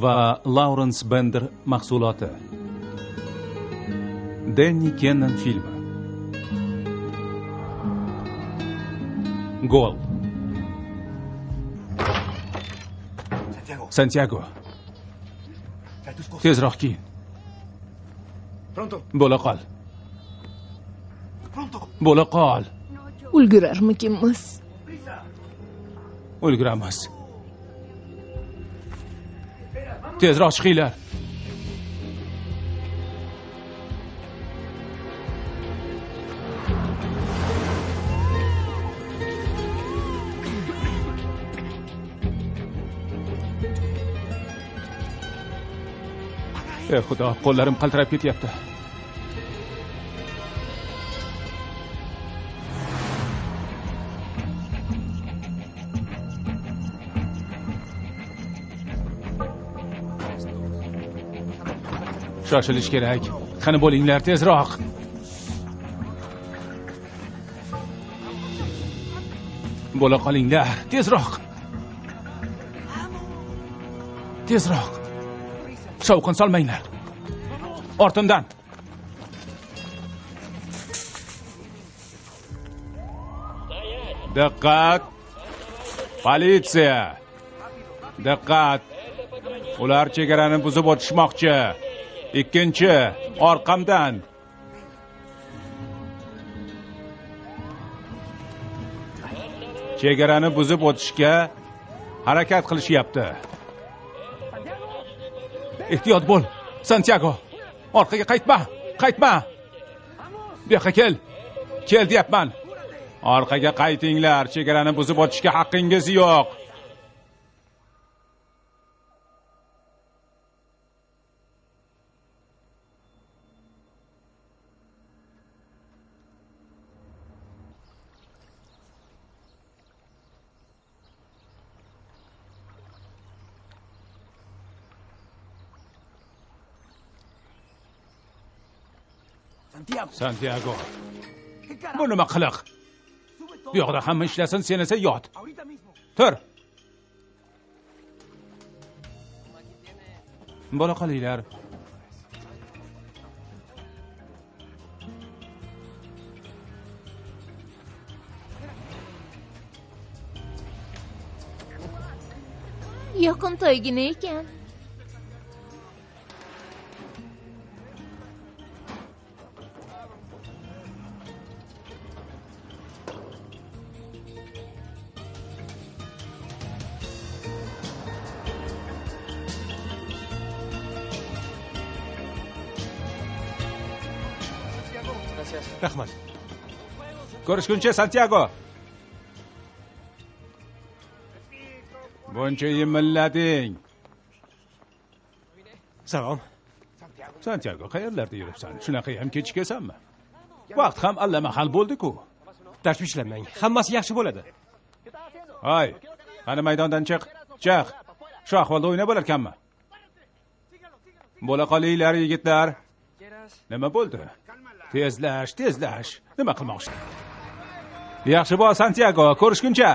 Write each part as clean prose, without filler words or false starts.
Va Lawrence Bender mahsuloti. Denni Kennan filmi. Gol. Santiago. Tezroq kiyin. Bo'la qol. Bo'la qol. Ulgurarmikinmiz? Ulguramiz. Tezroq chiqinglar. Ey Xudo, qo'llarim qaltirab ketyapti. Shoshilish kerak. Qani bo'linglar, tezroq. Bo'la qolinglar, tezroq. Tezroq. Shovqin solmanglar. Ortimdan. Diqqat! Politsiya! Diqqat! Ular chegarani buzib o'tishmoqchi. Ikkinchi, orqamdan. Chegarani buzib o'tishga harakat qilishyapti. Ehtiyot bo'l, Santiago. Orqaga qaytma, qaytma. Bu yoqqa kel. Kel deyapman. Orqaga qaytinglar, chegarani buzib o'tishga haqqingiz yo'q. Santiago. Bu nima qiliq? Bu yoqda hamma ishlasin, sen esa yot. Tur. Bo'la qolinglar. Yoqimtoygina ekan. Rahmat. Ko'rishguncha, Santiago. Buncha yimillading. Salom. Santiago, qayerlarda yuribsan? Shunaqa ham kechikasanmi? Vaqt ham allamahal bo'ldi-ku. Tashvishlanmang, hammasi yaxshi bo'ladi. Hoy, qani maydondan chiq. Chiq. Shu ahvolda o'ynab bo'larkanmi? Bo'la qolinglar, yigitlar. Nima bo'ldi? Tezlash, tezlash. Nima qilmoqchi? Yaxshi bo'l, Santiago, ko'rishguncha.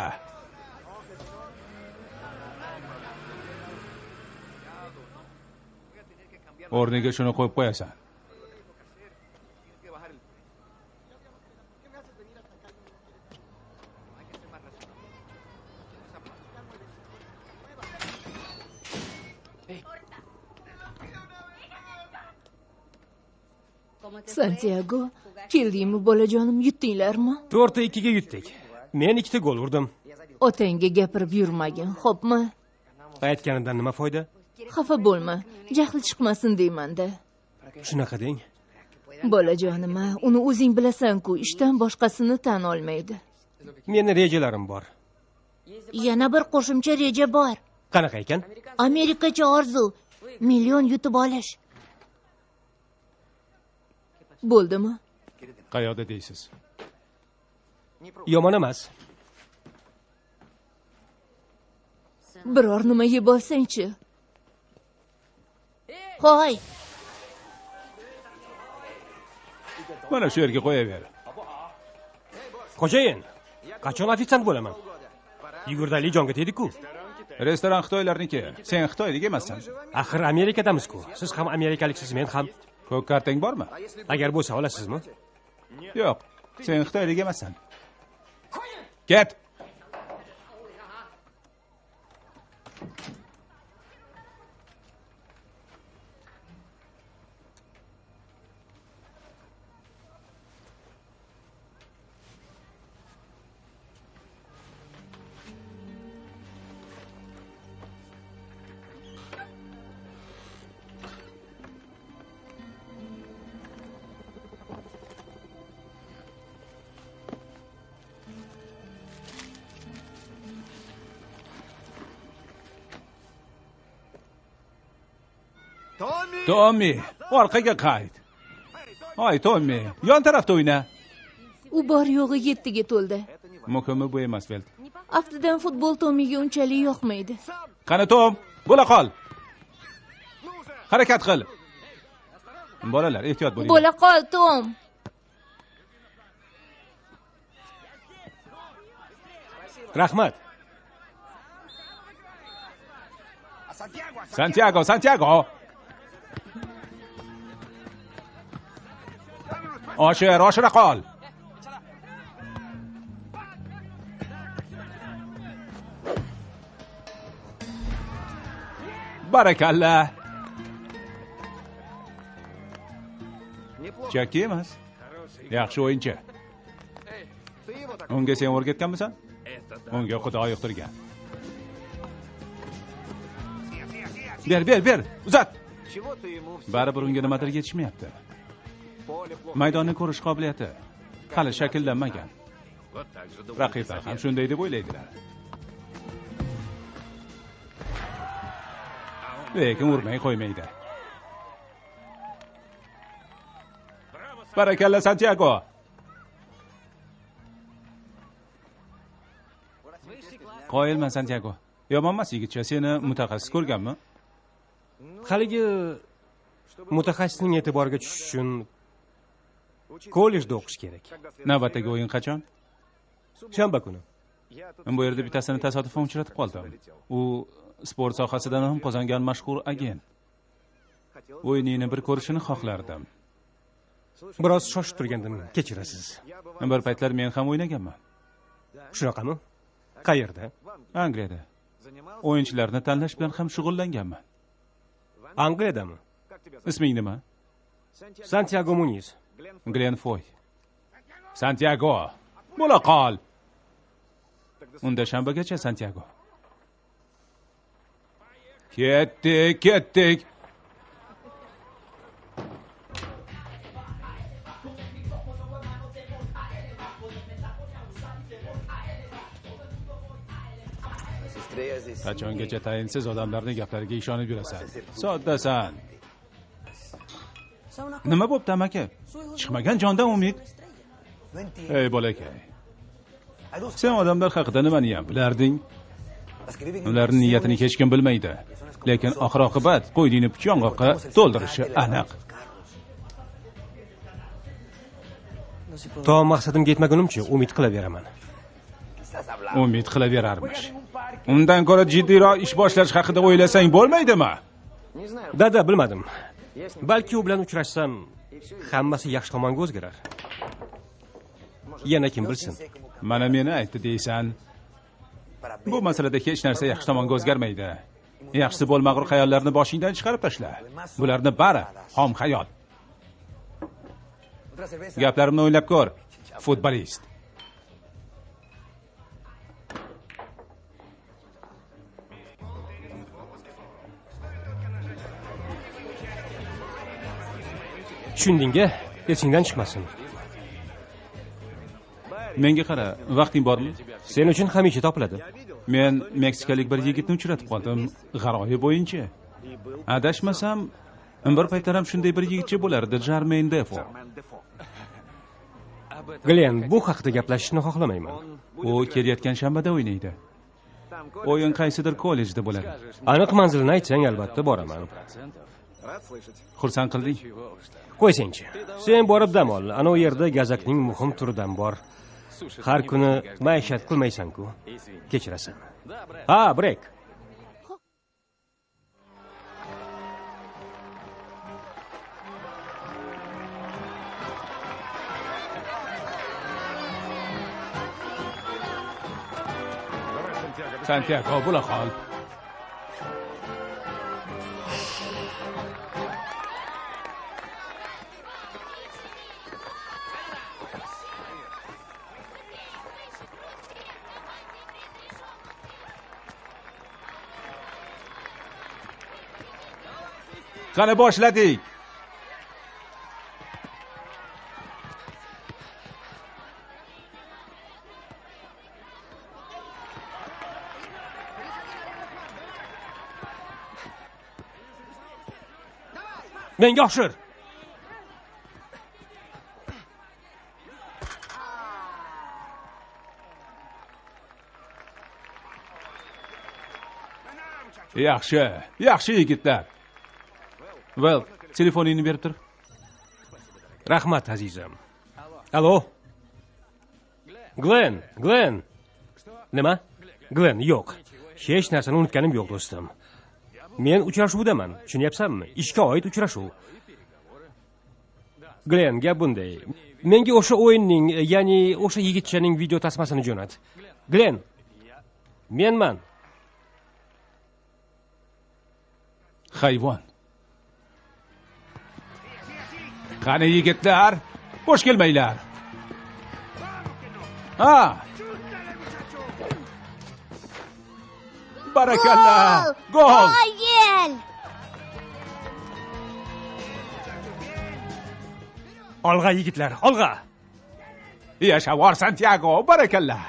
O'rniga shuni qo'yib qo'yasan. Santiago, keldingmi bolajonim, yutdinglarmi? 4-2 ga yutdik. Men 2 ta gol urdim. Otangga gapirib yurmagin, xo'pmi? Aytganidan nima foyda? Xafa bo'lma, jahli chiqmasin deyman-da. Shunaqa deng. Bolajonim, uni o'zing bilasan-ku, ishdan boshqasini tan olmaydi. Meni rejalarim bor. Yana bir qo'shimcha reja bor. Qanaqa ekan? Amerikacha orzu, million yutib olish. Bo'ldimi? Qayoqda deysiz? Yomon emas. Biror nima yeb olsang-chi. Hoy. Mana shu yerga qo'yaver. Xo'jayin, qachon ofitsiant bo'laman? Yugurdali jonga tegdi-ku. Restoran xitoylarniki. Sen xitoylik emassan. Axir Amerikadamiz-ku. Siz ham amerikaliksiz, men ham. Ko'k kartang bormi? Agar bo'lsa olasizmi? Yo'q, sen xitoylik emassan. Ket. Tommy, orqaga qayt. Oy Tommy, yon tarafda o'yna. U bor yo'g'i 7 ga to'ldi. Muhimi bu emas, Veld. Aftidan futbol Tommyga unchalik yoqmaydi. Qani Tom, bo'la qol. Harakat qil. Bolalar, ehtiyot bo'ling. Bo'la qol, Tom. Rahmat. Santiago, Santiago. Oshir, oshira qol. Barakalla. Chakki emas. Yaxshi o'yinchi. Unga sen o'rgatganmisan? Unga Xudo yuqtirgan. Ber, ber, ber. Uzat. Baribir unga nimadir yetishmayapti. Maydonni ko'rish qobiliyati hali shakllanmagan. Raqiblar ham shunday deb o'ylaydilar. Lekin urmay qo'ymaydi. Barakalla Santiago. Qoyilman Santiago. Yomon emas yigitcha, seni mutaxassis ko'rganmi? Haligi mutaxassisning e'tiboriga tushish uchun kollejda o'qish kerak. Navbatdagi o'yin qachon? Shanba kuni. Bu yerda bittasini tasodifan uchratib qoldim. U sport sohasida nom qozongan mashhur agent. O'yinini bir ko'rishini xohlardim. Biroz shoshib turgandim, kechirasiz. Bir paytlar men ham o'ynaganman. Shunaqami? Qayerda? Angliyada. O'yinchilarni tanlash bilan ham shug'ullanganman. Angliyadami? Isming nima? Santiago Muniz. Glenn Foy. Santiago, bo'la qol. Unda shanbagacha Santiago. Ketdik, ketdik. Qachongacha tayinsiz odamlarning gaplariga ishonib yurasan? Soddasan. Nima bo'pti amaki? Chiqmagan jondan umid. Ey bolakay. Sen odamlar haqida nimani ham bilarding? Ularning niyatini hech kim bilmaydi. Lekin oxir oqibat qo'ydingni pichong'oqqa to'ldirishi aniq. To maqsadimga yetmagunimcha umid qilaveraman. Umid qilaverarmish. Undan ko'ra jiddiyroq ish boshlash haqida o'ylasang bo'lmaydimi? Dada, bilmadim. Balki u bilan uchrashsam, hammasi yaxshi tomonga o'zgarar. Yana kim bilsin? Mana meni aytdi deysan. Bu masalada hech narsa yaxshi tomonga o'zgarmaydi. Yaxshisi bo'lmag'ur xayollarni boshingdan chiqarib tashla. Bularni bari xom xayol. Gaplarimni o'ylab ko'r, futbolist. Tushundingga, esingdan chiqmasin. Menga qara, vaqting bormi? Sen uchun hamisha topiladi. Men meksikalik bir yigitni uchratib qoldim, g'aroyib o'yinchi. Adashmasam, bir paytlar ham shunday bir yigitcha bo'lardi, Jarmain Defo. Glenn, bu haqida gaplashishni xohlamayman. U kelayotgan shanbada o'ynaydi. O'yin qaysidir kollejda bo'ladi. Aniq manzilini aytsang, albatta boraman. Xursand qilding. Qo'ysangchi. Sen borib dam ol. Ana u yerda gazakning muhim turidan bor. Har kuni maishat qilmaysan-ku. Kechirasan. Ha, brek. Santyago, bo'la qol. Qani boshladik. Menga oshir. Yaxshi, yaxshi yigitlar. Well, telefoningni berib tur. Rahmat, azizim. Alo. Glenn, Glenn. Nima? Glenn, yo'q. Hech narsani unutganim yo'q, do'stim. Men uchrashuvdaman, tushunyapsanmi? Ishga oid uchrashuv. Glenn, gap bunday. Menga o'sha o'yinning, ya'ni o'sha yigitchaning video tasmasini jo'nat. Glenn, menman. Hayvon. Qani yigitlar, bo'sh kelmanglar. Ha. Barakalla. Gol. Qoyil. Olg'a yigitlar, olg'a. Yashavor Santyago, barakalla.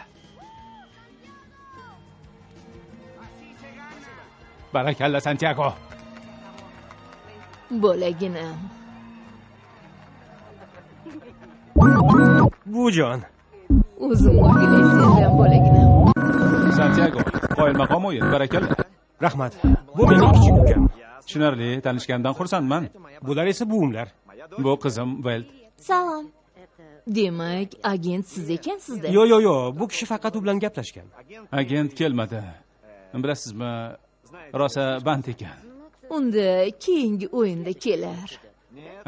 Barakalla Santyago. Bolaginam. Bujon. O'zim o'rgilay sendan bolaginam. Santyago, qoyil maqom o'yin, barakalla. Rahmat. Bu mening kichik ukam. Tushunarli, tanishganimdan xursandman. Bular esa buvimlar. Bu qizim Veld. Salom. Demak, agent siz ekansizda. Yo'q, yo'q, yo'q, bu kishi faqat u bilan gaplashgan. Agent kelmadi. Bilasizmi, rosa band ekan. Unda keyingi o'yinda kelar.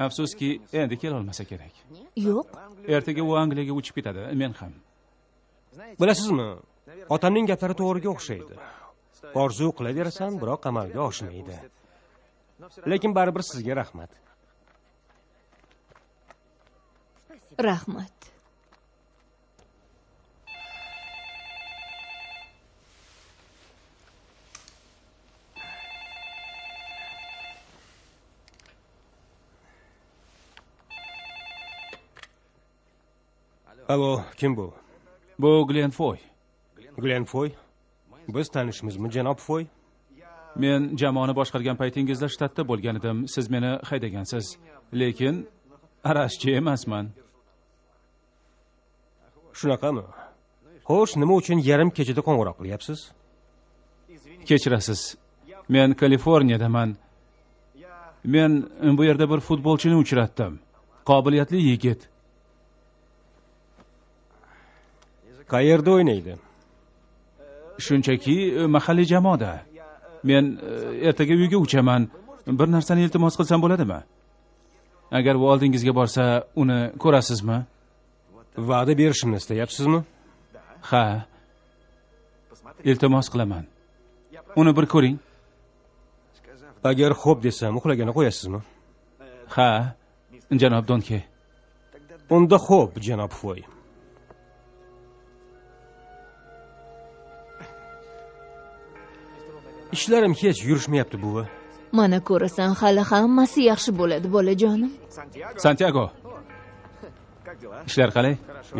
Afsuski, endi kela olmasa kerak. Yo'q. Ertaga u Angliyaga uchib ketadi, men ham. Bilasizmi, otamning gaplari to'g'riga o'xshaydi. Orzu qilaverasan, biroq amalga oshmaydi. Lekin baribir sizga rahmat. Rahmat. Alo, kim bu? Bu Glenn Foy. Glenn Foy? Biz tanishmizmi, janob Foy? Men jamoani boshqargan paytingizda shtatda bo'lgan edim. Siz meni haydagansiz. Lekin arashchi emasman. Shunaqami? Xo'sh, nima uchun yarim kechada qo'ng'iroq qilyapsiz? Kechirasiz. Men Kaliforniyadaman. Men bu yerda bir futbolchini uchratdim. Qobiliyatli yigit. Qayerda o'ynaydi? Shunchaki mahalliy jamoada. Men ertaga uyga uchaman. Bir narsani iltimos qilsam bo'ladimi? Agar u oldingizga borsa, uni ko'rasizmi? Va'da berishimni istayapsizmi? Ha. Iltimos qilaman. Uni bir ko'ring. Agar xo'p desam, uxlagani qo'yasizmi? Ha, janob Donke. Unda xo'p, janob Foy. Ishlarim hech yurishmayapti, buvi. Mana ko'rasan, hali hammasi yaxshi bo'ladi, bolajonim. Santyago. Ishlar qalay?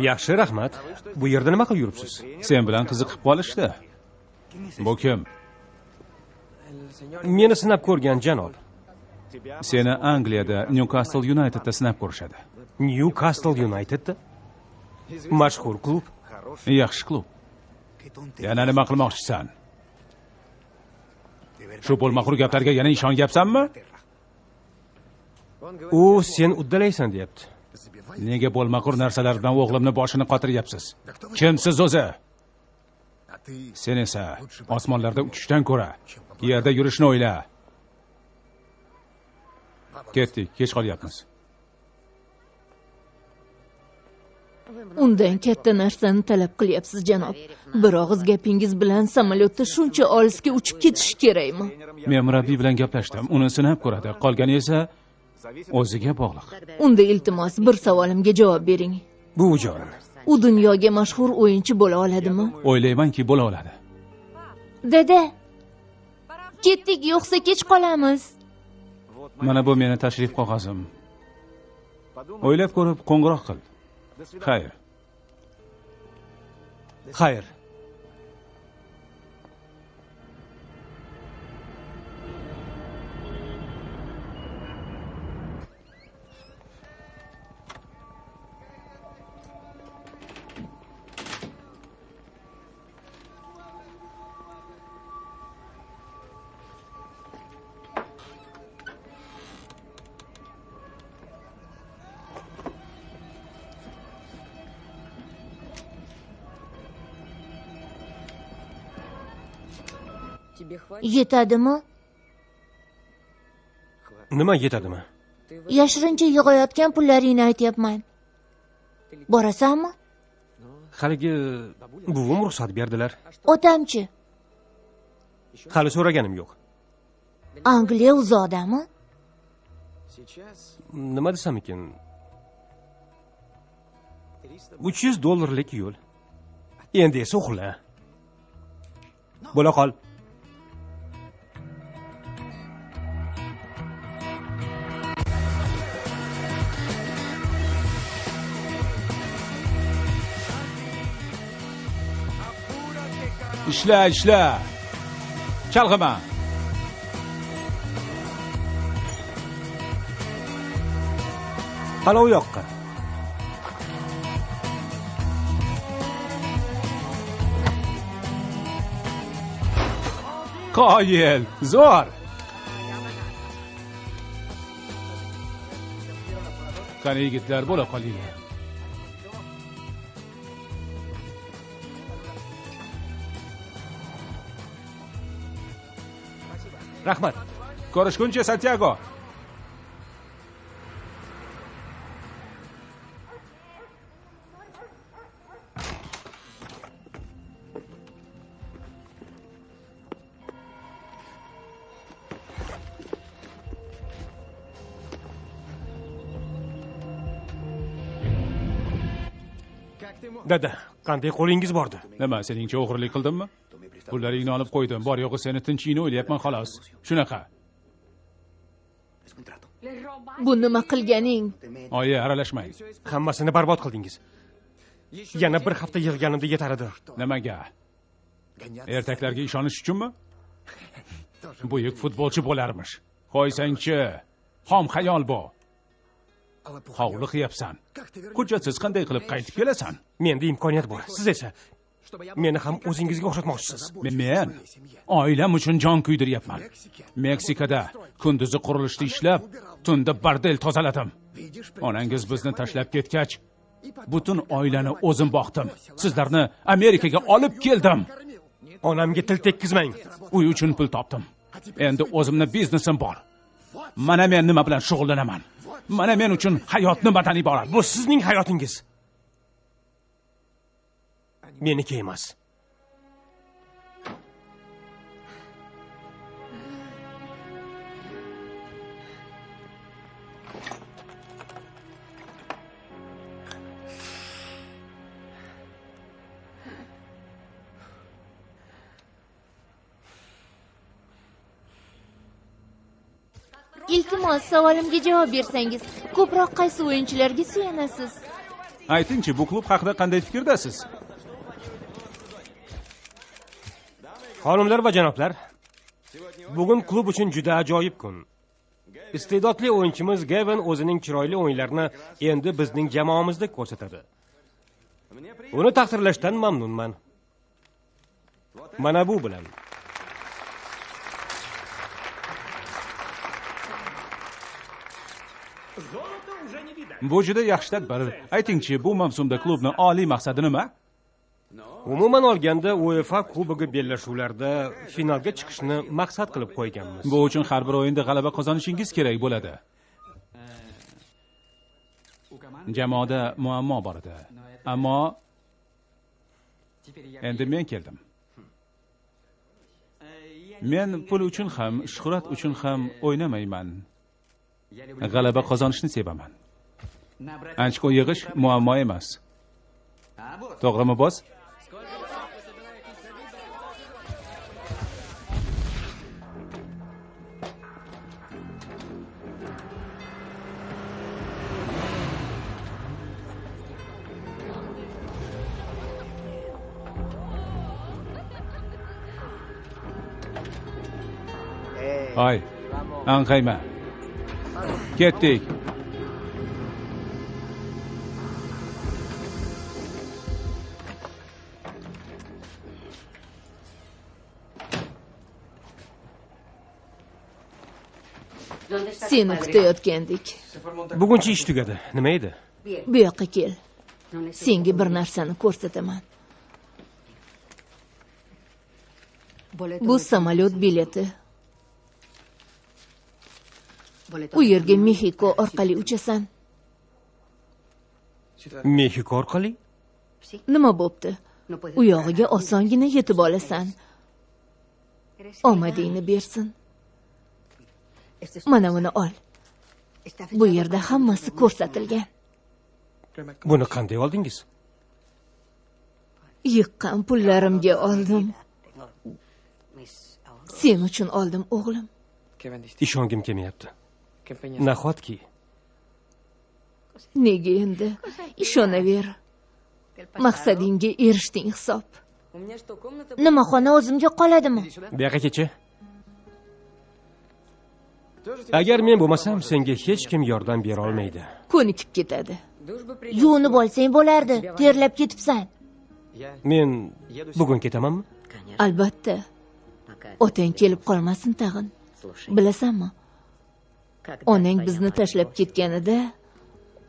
Yaxshi, rahmat. Bu yerda nima qilib yuribsiz? Sen bilan qiziqib qolishdi. Bu kim? Meni sinab ko'rgan janob. Seni Angliyada Newcastle Unitedda sinab ko'rishadi. Newcastle Unitedda? Mashhur klub. Yaxshi klub. Yana nima qilmoqchisan? Shu bo'lmaqur gaplarga yana ishonyapsanmi? U sen uddalaysan deyapti. Nega bo'lmaqur narsalar bilan o'g'limni boshini qotiryapsiz? Kimsiz o'zi? Sen esa osmonlarda uchishdan ko'ra yerda yurishni o'yla. Ketdik, kech qolyapmiz. Undan katta narsani talab qilyapsiz, janob. Bir og'iz gapingiz bilan samolyotda shuncha olisga uchib ketish kerakmi? Men murabbiy bilan gaplashdim. Uni sinab ko'radi. Qolgani esa o'ziga bog'liq. Unda iltimos, bir savolimga javob bering. Buvijon. U dunyoga mashhur o'yinchi bo'la oladimi? O'ylaymanki, bo'la oladi. Dada, ketdik, yo'qsa kech qolamiz. Mana bu meni tashrif qog'ozim. O'ylab ko'rib qo'ng'iroq qil. Xayr. Xayr. Yetadimi? Nima yetadimi? Yashirincha yig'ayotgan pullaringni aytyapman. Borasanmi? Haligi buvim ruxsat berdilar. Otamchi? Hali so'raganim yo'q. Angliya uzoqdami? Nima desam ekan? 300 dollarlik yo'l. Endi esa uxla. Bo'la qol. Ishla, ishla. Chalg'ima. Qani u yoqqa. Qoyil, zo'r. Qani yigitlar, bo'la qolinglar. Rahmat. Ko'rishguncha, Santiago. Dada, qanday qo'lingiz bordi? Nima, seningcha o'g'irlik qildimmi? Pullaringni olib qo'ydim. Bor yo'g'i seni tinchingni o'ylayapman xolos. Shunaqa. Bu nima qilganing? Oyi, aralashmang. Hammasini barbod qildingiz. Yana bir hafta yig'ganimda yetar edi. Nimaga? Ertaklarga ishonish uchunmi? Buyuk futbolchi bo'larmish. Qo'ysangchi, xom xayol bu. Hovliqyapsan. Hujjatsiz qanday qilib qaytib kelasan? Menda imkoniyat bor. Siz esa meni ham o'zingizga o'xshatmoqchisiz. Men oilam uchun jon kuydiryapman. Meksikada kunduzi qurilishda ishlab, tunda bordel tozaladim. Onangiz bizni tashlab ketgach, butun oilani o'zim boqdim. Sizlarni Amerikaga olib keldim. Onamga til tekkizmang. Uy uchun pul topdim. Endi o'zimni biznesim bor. Mana men nima bilan shug'ullanaman. Mana men uchun hayot nimadan iborat? Bu sizning hayotingiz. Meniki emas. Iltimos, savolimga javob bersangiz, ko'proq qaysi o'yinchilarga suyanasiz? Aytingchi, bu klub haqida qanday fikrdasiz? Xonimlar va janoblar, bugun klub uchun juda ajoyib kun. Iste'dodli o'yinchimiz Gavin o'zining chiroyli o'yinlarini endi bizning jamoamizda ko'rsatadi. Uni taqdirlashdan mamnunman. Mana bu bilan. Bu juda yaxshi tadbir. Aytingchi, bu mavsumda klubning oliy maqsadi nima? Umuman olganda UEFA Kubogi bellashuvlarida finalga chiqishni maqsad qilib qo'yganmiz. Bu uchun har bir o'yinda g'alaba qozonishingiz kerak bo'ladi. Jamoada muammo bor edi. Ammo endi men keldim. Men pul uchun ham, shuhrat uchun ham o'ynamayman. G'alaba qozonishni sevaman. Ochko yig'ish muammo emas. To'g'rimi, boss? Ay, anqayma. Ketdik. Seni kutayotgandik. Buguncha ish tugadi. Nima edi? Bu yoqqa kel. Senga bir narsani ko'rsataman. Bu samolyot bileti. U yerga Mexiko orqali uchasan. Mexiko orqali? Nima bo'pti? U yog'iga osongina yetib olasan. Omadingni bersin. Mana buni ol. Bu yerda hammasi ko'rsatilgan. Buni qanday oldingiz? Yiqqan pullarimga oldim. Sen uchun oldim, o'g'lim. Ishongim kelmayapti. Nahotki? Nega endi? Ishonaver. Maqsadingga erishding hisob. Nima, xona o'zimga qoladimi? Bu yoqqa kecha. Agar men bo'lmasam, senga hech kim yordam bera olmaydi. Ko'nikib ketadi. Yuvinib olsang bo'lardi, terlab ketibsan. Men bugun ketamanmi? Albatta. Otang kelib qolmasin tag'in. Bilasanmi? Onang bizni tashlab ketganida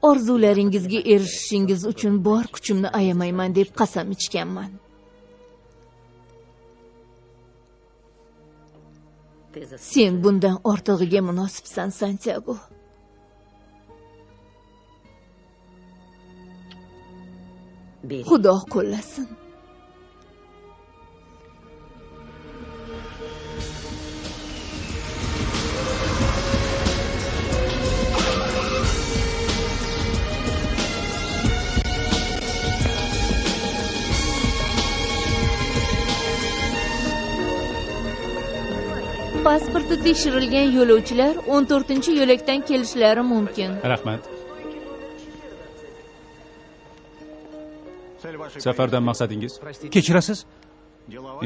orzularingizga erishishingiz uchun bor kuchimni ayamayman deb qasam ichganman. Sen bundan ortig'iga munosibsan, Santiago. Xudo qo'llasin. Pasporti tekshirilgan yo'lovchilar 14-yo'lakdan kelishlari mumkin. Rahmat. Safardan maqsadingiz? Kechirasiz?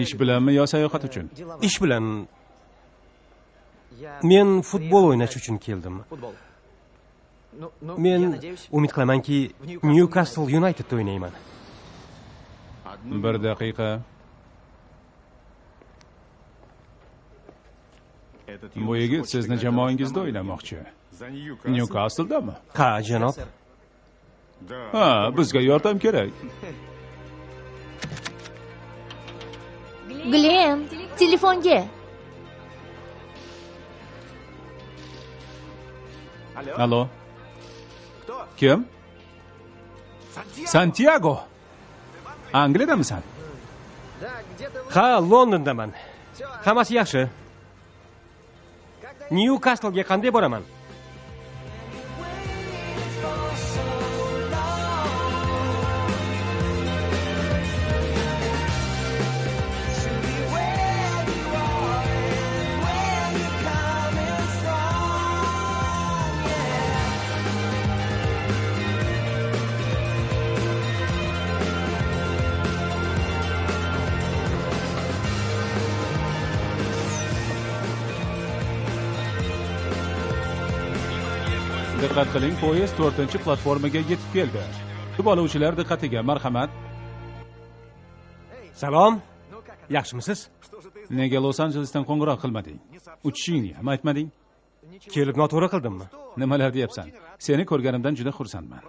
Ish bilanmi yo sayohat uchun? Ish bilan. Men futbol o'ynash uchun keldim. Men umid qilamanki, Newcastle Unitedda o'ynayman. Bir daqiqa. Bu yigit sizni jamoangizda o'ynamoqchi. Newcastle'dami? Ha, janob. Ha, bizga yordam kerak. Glenn, telefonga. Alo. Kim? Santiago. Angliyadamisan? Ha, Londondaman. Hammasi yaxshi. Newcastle'ga qanday boraman? Diqqat qiling, poyezd 4-platformaga yetib keldi. Yo'lovchilar diqqatiga marhamat. Salom. Yaxshimisiz? Nega Los Anjelesdan qo'ng'iroq qilmading? Uchishingni ham aytmading? Kelib noto'g'ri qildimmi? Nimalar deyapsan? Seni ko'rganimdan juda xursandman.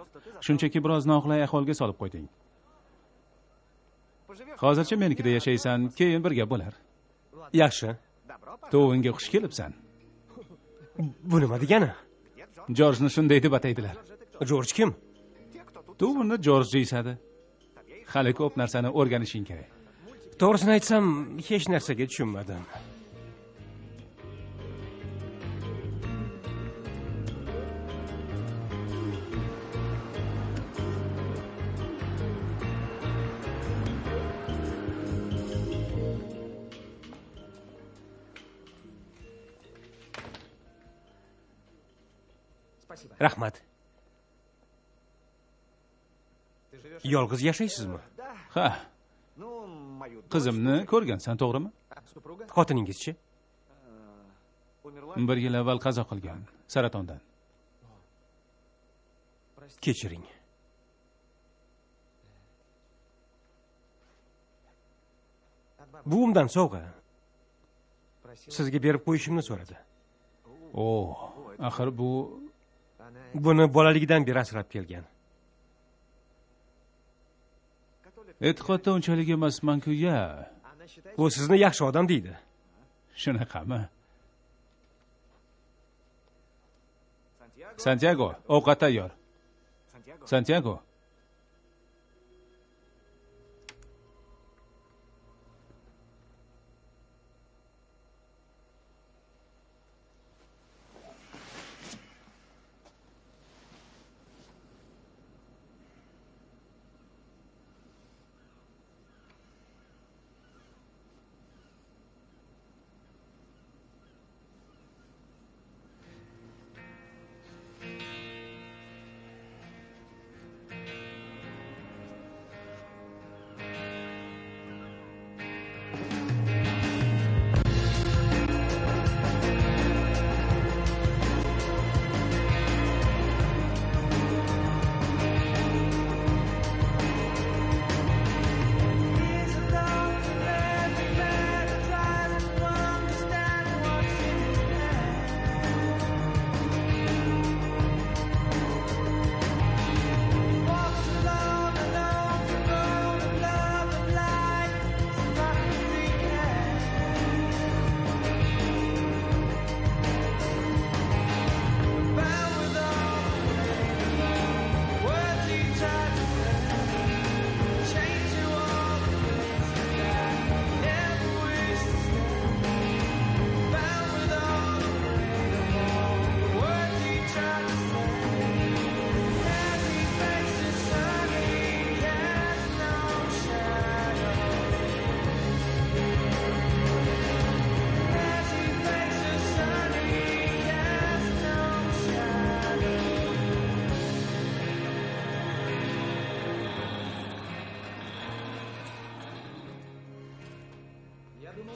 Shunchaki biroz noqulay ahvolga solib qo'yding. Hozircha menikida yashaysan, keyin birga bo'lar. Yaxshi. To'yingga xush kelibsan. Bu nima degani? Jorjni shunday deb ataydilar. Jorj kim? Tuvni Jorj yeyisadi. Hali ko'p narsani o'rganishing kerak. To'g'risini aytsam, hech narsaga tushunmadim. Rahmat. Yolg'iz yashaysizmi? Ha. Qizimni ko'rgansan, to'g'rimi? Xotiningizchi? Bir yil avval qazo qilgan, saratondan. Kechiring. Buvimdan sovg'a. Sizga berib qo'yishimni so'radi. O, axir bu buni bolaligidan beri asrab kelgan. E'tiqodda unchalik emasman-ku ya. U sizni yaxshi odam deydi. Shunaqami? Santiago, ovqat tayyor. Santiago.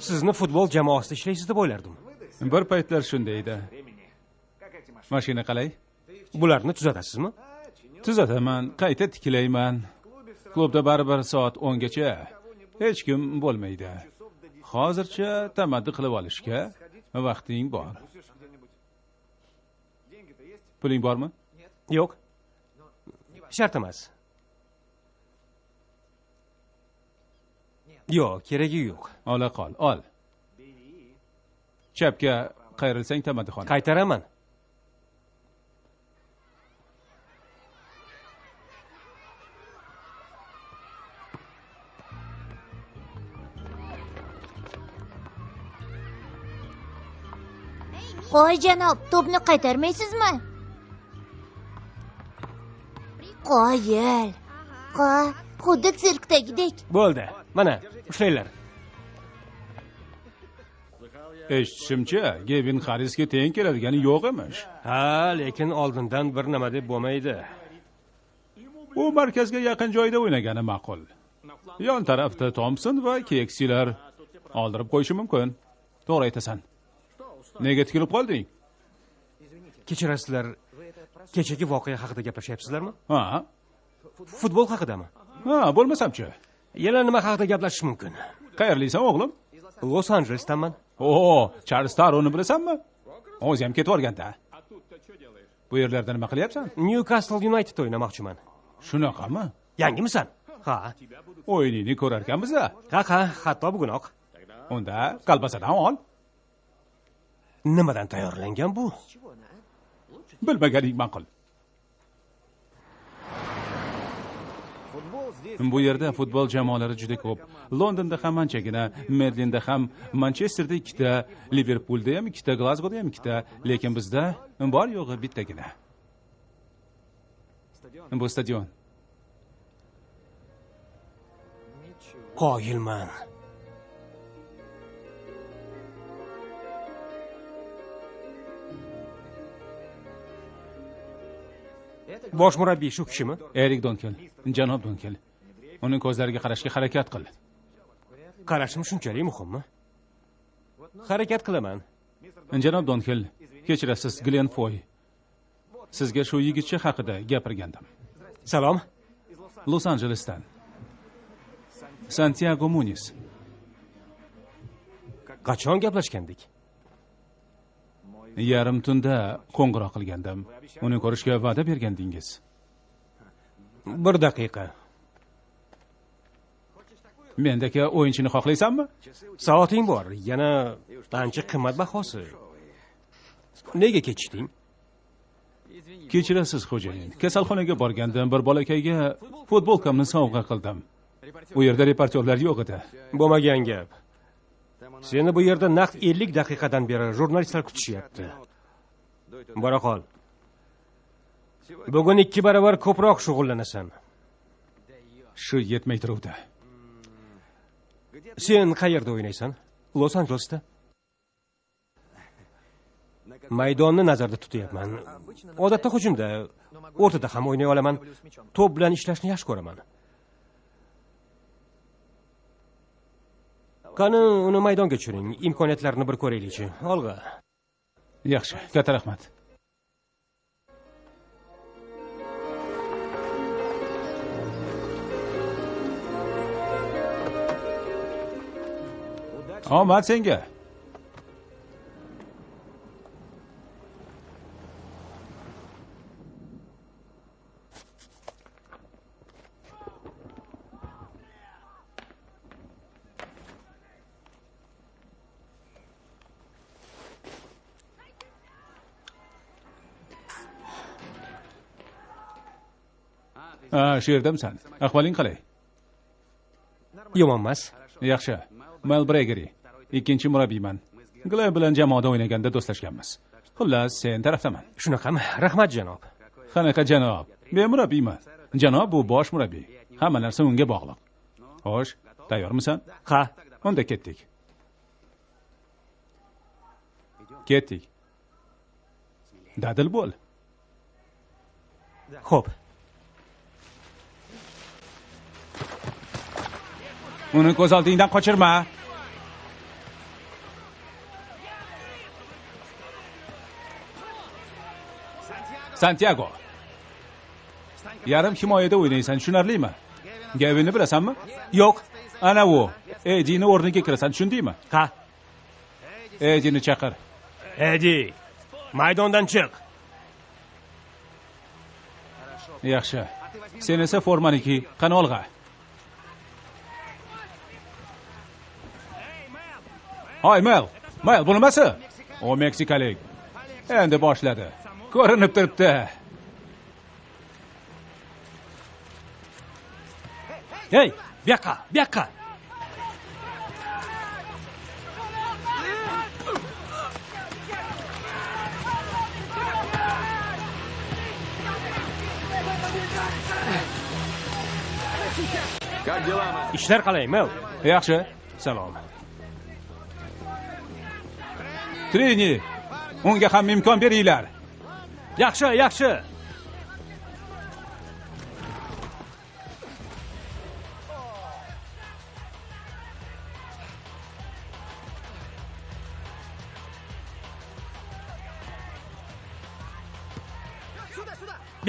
Sizni futbol jamoasida ishlaysiz deb o'ylardim. Bir paytlar shunday edi. Mashina qalay? Bularni tuzatasizmi? Tuzataman, qayta tiklayman. Klubda baribir soat 10 gacha hech kim bo'lmaydi. Hozircha tamaddi qilib olishga vaqting bor. Puling bormi? Yo'q. Shart emas. Yo'q, keragi yo'q. Ola qol, ol. Chapga qayrilsang tamaddixona. Qaytaraman. Qo'y janob, to'pni qaytarmaysizmi? Qoyil. Qa, xuddi sirkdagidek. Bo'ldi. Mana, ushlanglar. Eshitishimcha, Gevin Harrisga teng keladigani yo'q emish. Ha, lekin oldindan bir nima deb bo'lmaydi. U markazga yaqin joyda o'ynagani ma'qul. Yon tarafda Thompson va Keksilar oldirib qo'yishi mumkin. To'g'ri aytasan. Nega tikilib qolding? Kechirasizlar, kechagi voqea haqida gaplashyapsizlarmi? Ha. Futbol haqidami? Ha, bo'lmasamchi. Yana nima haqida gaplashish mumkin? Qayerlisan o'g'lim? Los Anjelesdanman. O, Charles Taroni bilasanmi? O'zi ham ketib olganda. Bu yerlarda nima qilyapsan? Newcastle United o'ynamoqchiman. Shunaqami? Yangimisan? Ha. O'yiningni ko'rarkanmiz-a? Ha, ha, hatto bugunoq. Unda kolbasadan ol. Nimadan tayyorlangan bu? Bilmaganing ma'qul. Bu yerda futbol jamoalari juda ko'p. Londonda ham anchagina, Medlinda ham, Manchesterda ikkita, Liverpulda ham ikkita, Glazgoda ham ikkita, lekin bizda bor yo'g'i bittagina. Bu stadion. Qoyilman. Bosh murabbiy shu kishimi? Erik Donkel, janob Donkel. Uning ko'zlariga qarashga harakat qil. Qarashim shunchalik muhimmi? Harakat qilaman. Janob Donkel, kechirasiz, Glenn Foy. Sizga shu yigitcha haqida gapirgandim. Salom. Los Anjelesdan. Santiago Muniz. Qachon gaplashgandik? Yarim tunda qo'ng'iroq qilgandim. Uni ko'rishga va'da bergandingiz. Bir daqiqa. Mendagi o'yinchini xohlaysanmi? Soating bor, yana ancha qimmatbahosi. Nega kechding? Kechirasiz, xo'jayin. Kasalxonaga borgandim, bir bolakayga futbolkamni sovg'a qildim. U yerda reportyorlar yo'q edi. Bo'lmagan gap. Seni bu yerda naq 50 daqiqadan beri jurnalistlar kutishyapti. Bora qol. Bugun 2 barobar ko'proq shug'ullanasan. Shu yetmay turuvdi. Sen qayerda o'ynaysan? Los Anjelesda. Maydonni nazarda tutyapman. Odatda hujumda, o'rtada ham o'ynay olaman. To'p bilan ishlashni yaxshi ko'raman. Qani uni maydonga tushiring, imkoniyatlarini bir ko'raylikchi. Olg'a. Yaxshi, katta rahmat. Omad senga. Ha, shu yerdamisan? Ahvoling qalay? Yomon emas. Yaxshi. Mel Bregeri, ikkinchi murabbiyman. Glenn bilan jamoada o'ynaganda do'stlashganmiz. Xullas, sen tarafdaman. Shunaqami? Rahmat, janob. Qanaqa janob? Men murabbiyman. Janob bu bosh murabbiy. Hamma narsa unga bog'liq. Xo'sh, tayyormisan? Ha. Unda ketdik. Ketdik. Dadil bo'l. Xo'p. Uni ko'z oldingdan qochirma. Santiago. Yarim himoyada o'ynaysan, tushunarlimi? Gavinni bilasanmi? Yo'q. Ana u. Edini o'rniga kirasan, tushundingmi? Ha. Edini chaqir. Edi, maydondan chiq. Yaxshi. Sen esa formani kiy, qani olg'a. Hoy Mel, Mel, bu nimasi? O meksikalik. Endi boshladi. Ko'rinib turibdi. Hey, bu yoqqa, bu yoqqa. Ishlar qalay, Mel? Yaxshi. Salom. Trini, unga ham imkon beringlar. Yaxshi, yaxshi.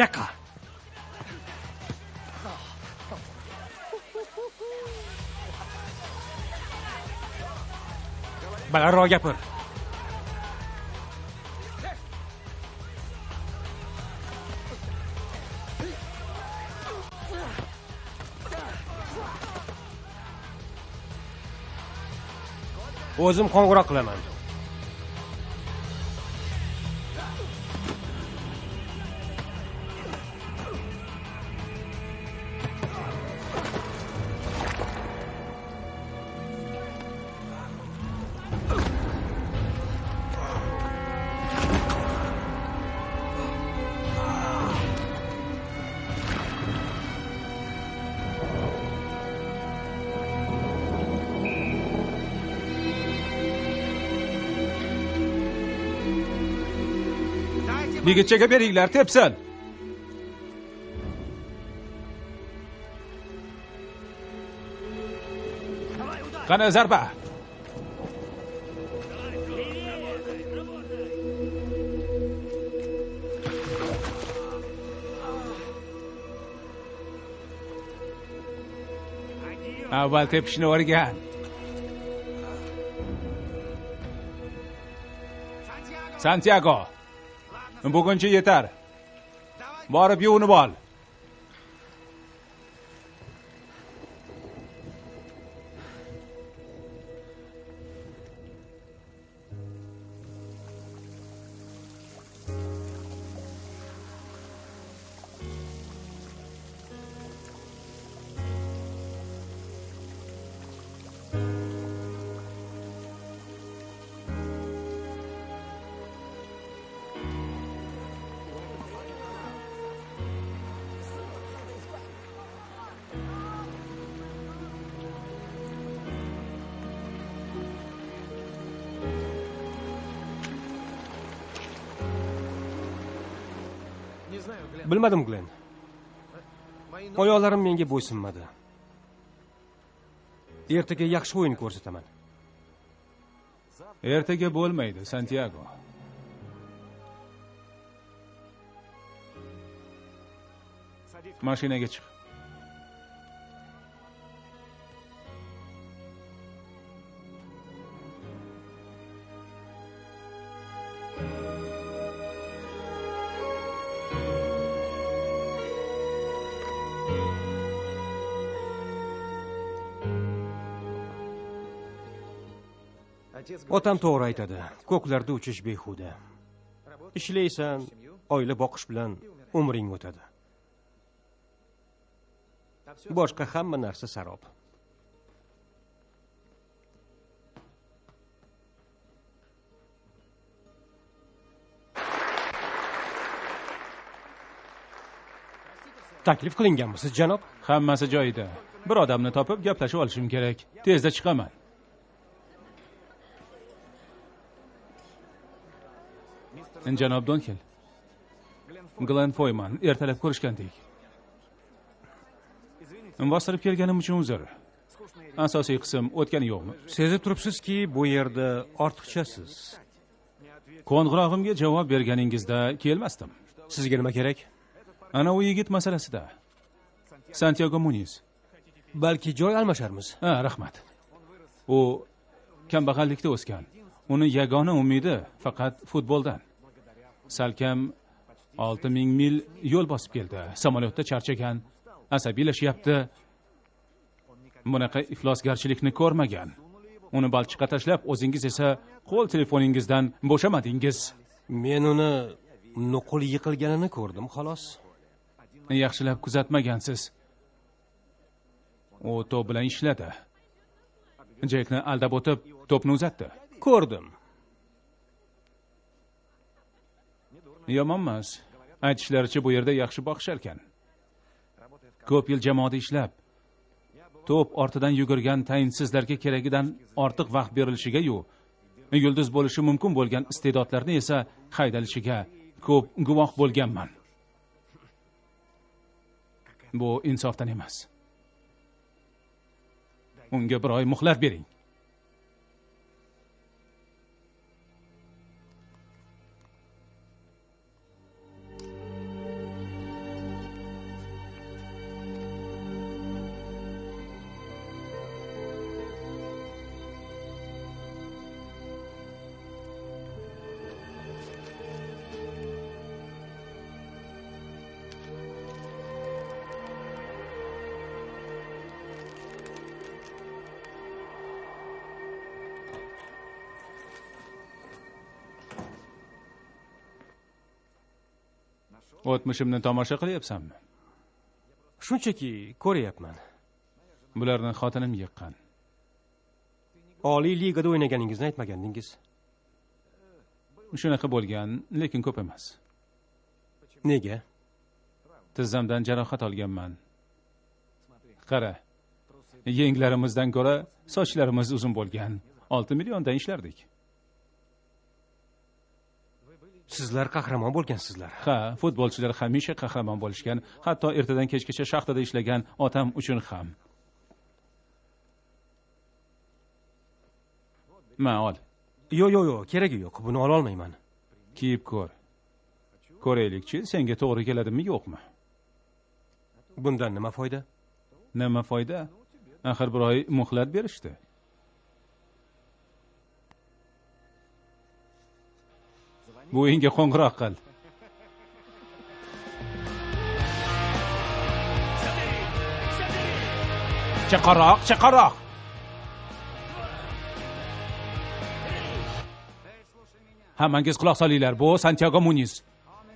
Yoqqa. Balandroq gapir. O'zim qo'ng'iroq qilaman. Yigitchaga beringlar, tepsin. Qani zarba. Avval tepishni o'rgan. Santiago, buguncha yetar. Borib yuvinib ol. Bilmadim, Glenn. Oyoqlarim menga bo'ysunmadi. Ertaga yaxshi o'yin ko'rsataman. Ertaga bo'lmaydi, Santiago. Mashinaga chiq. Otam to'g'ri aytadi. Ko'klarda uchish behuda. Ishlaysan, oila boqish bilan umring o'tadi. Boshqa hamma narsa sarob. Taklif qilinganmisiz, janob? Hammasi joyida. Bir odamni topib gaplashib olishim kerak. Tezda chiqaman. Janob Donkel. Glenn Foyman, ertalab ko'rishgandik. Bostirib kelganim uchun uzr. Asosiy qism o'tgani yo'qmi? Sezib turibsizki, bu yerda ortiqchasiz. Qo'ng'irog'imga javob berganingizda kelmasdim. Sizga nima kerak? Ana u yigit masalasida. Santiago Muniz. Balki joy almasharmiz. Ha, rahmat. U kambag'allikda o'sgan. Uni yagona umidi faqat futboldan. Salkam 6000 mil yo'l bosib keldi. Samolyotda charchagan, asabiylashyapti. Bunaqa iflosgarchilikni ko'rmagan. Uni balchiqqa tashlab, o'zingiz esa qo'l telefoningizdan bo'shamadingiz. Men uni nuqul yiqilganini ko'rdim, xolos. Yaxshilab kuzatmagansiz. U to'p bilan ishladi. Jekni aldab o'tib, to'pni uzatdi. Ko'rdim. Yomon emas. Aytishlaricha bu yerda yaxshi boqishar ekan. Ko'p yil jamoada ishlab, to'p ortidan yugurgan tayinsizlarga keragidan ortiq vaqt berilishiga-yu, yulduz bo'lishi mumkin bo'lgan iste'dodlarni esa haydalishiga ko'p guvoh bo'lganman. Bu insofdan emas. Unga bir oy muhlat bering. O'tmishimni tomosha qilyapsanmi? Shunchaki ko'ryapman. Bularni xotinim yiqqan. Oliy ligada o'ynaganingizni aytmagandingiz. Shunaqa bo'lgan, lekin ko'p emas. Nega? Tizzamdan jarohat olganman. Qara, yenglarimizdan ko'ra sochlarimiz uzun bo'lgan. 6 milliondan ishlardik. Sizlar qahramon bo'lgansizlar. Ha, futbolchilar hamisha qahramon bo'lishgan, hatto ertadan kechgacha shaxtada ishlagan otam uchun ham. Ma, ol. Yo'q, yo'q, yo'q, keragi yo'q. Buni ola olmayman. Kiyib ko'r. Ko'raylikchi, senga to'g'ri keladimi, yo'qmi? Bundan nima foyda? Nima foyda? Axir bir oy muhlat berishdi. Buvingga qo'ng'iroq qil. Chaqaroq, chaqaroq. Hammangiz quloq solinglar. Bu Santyago Muniz.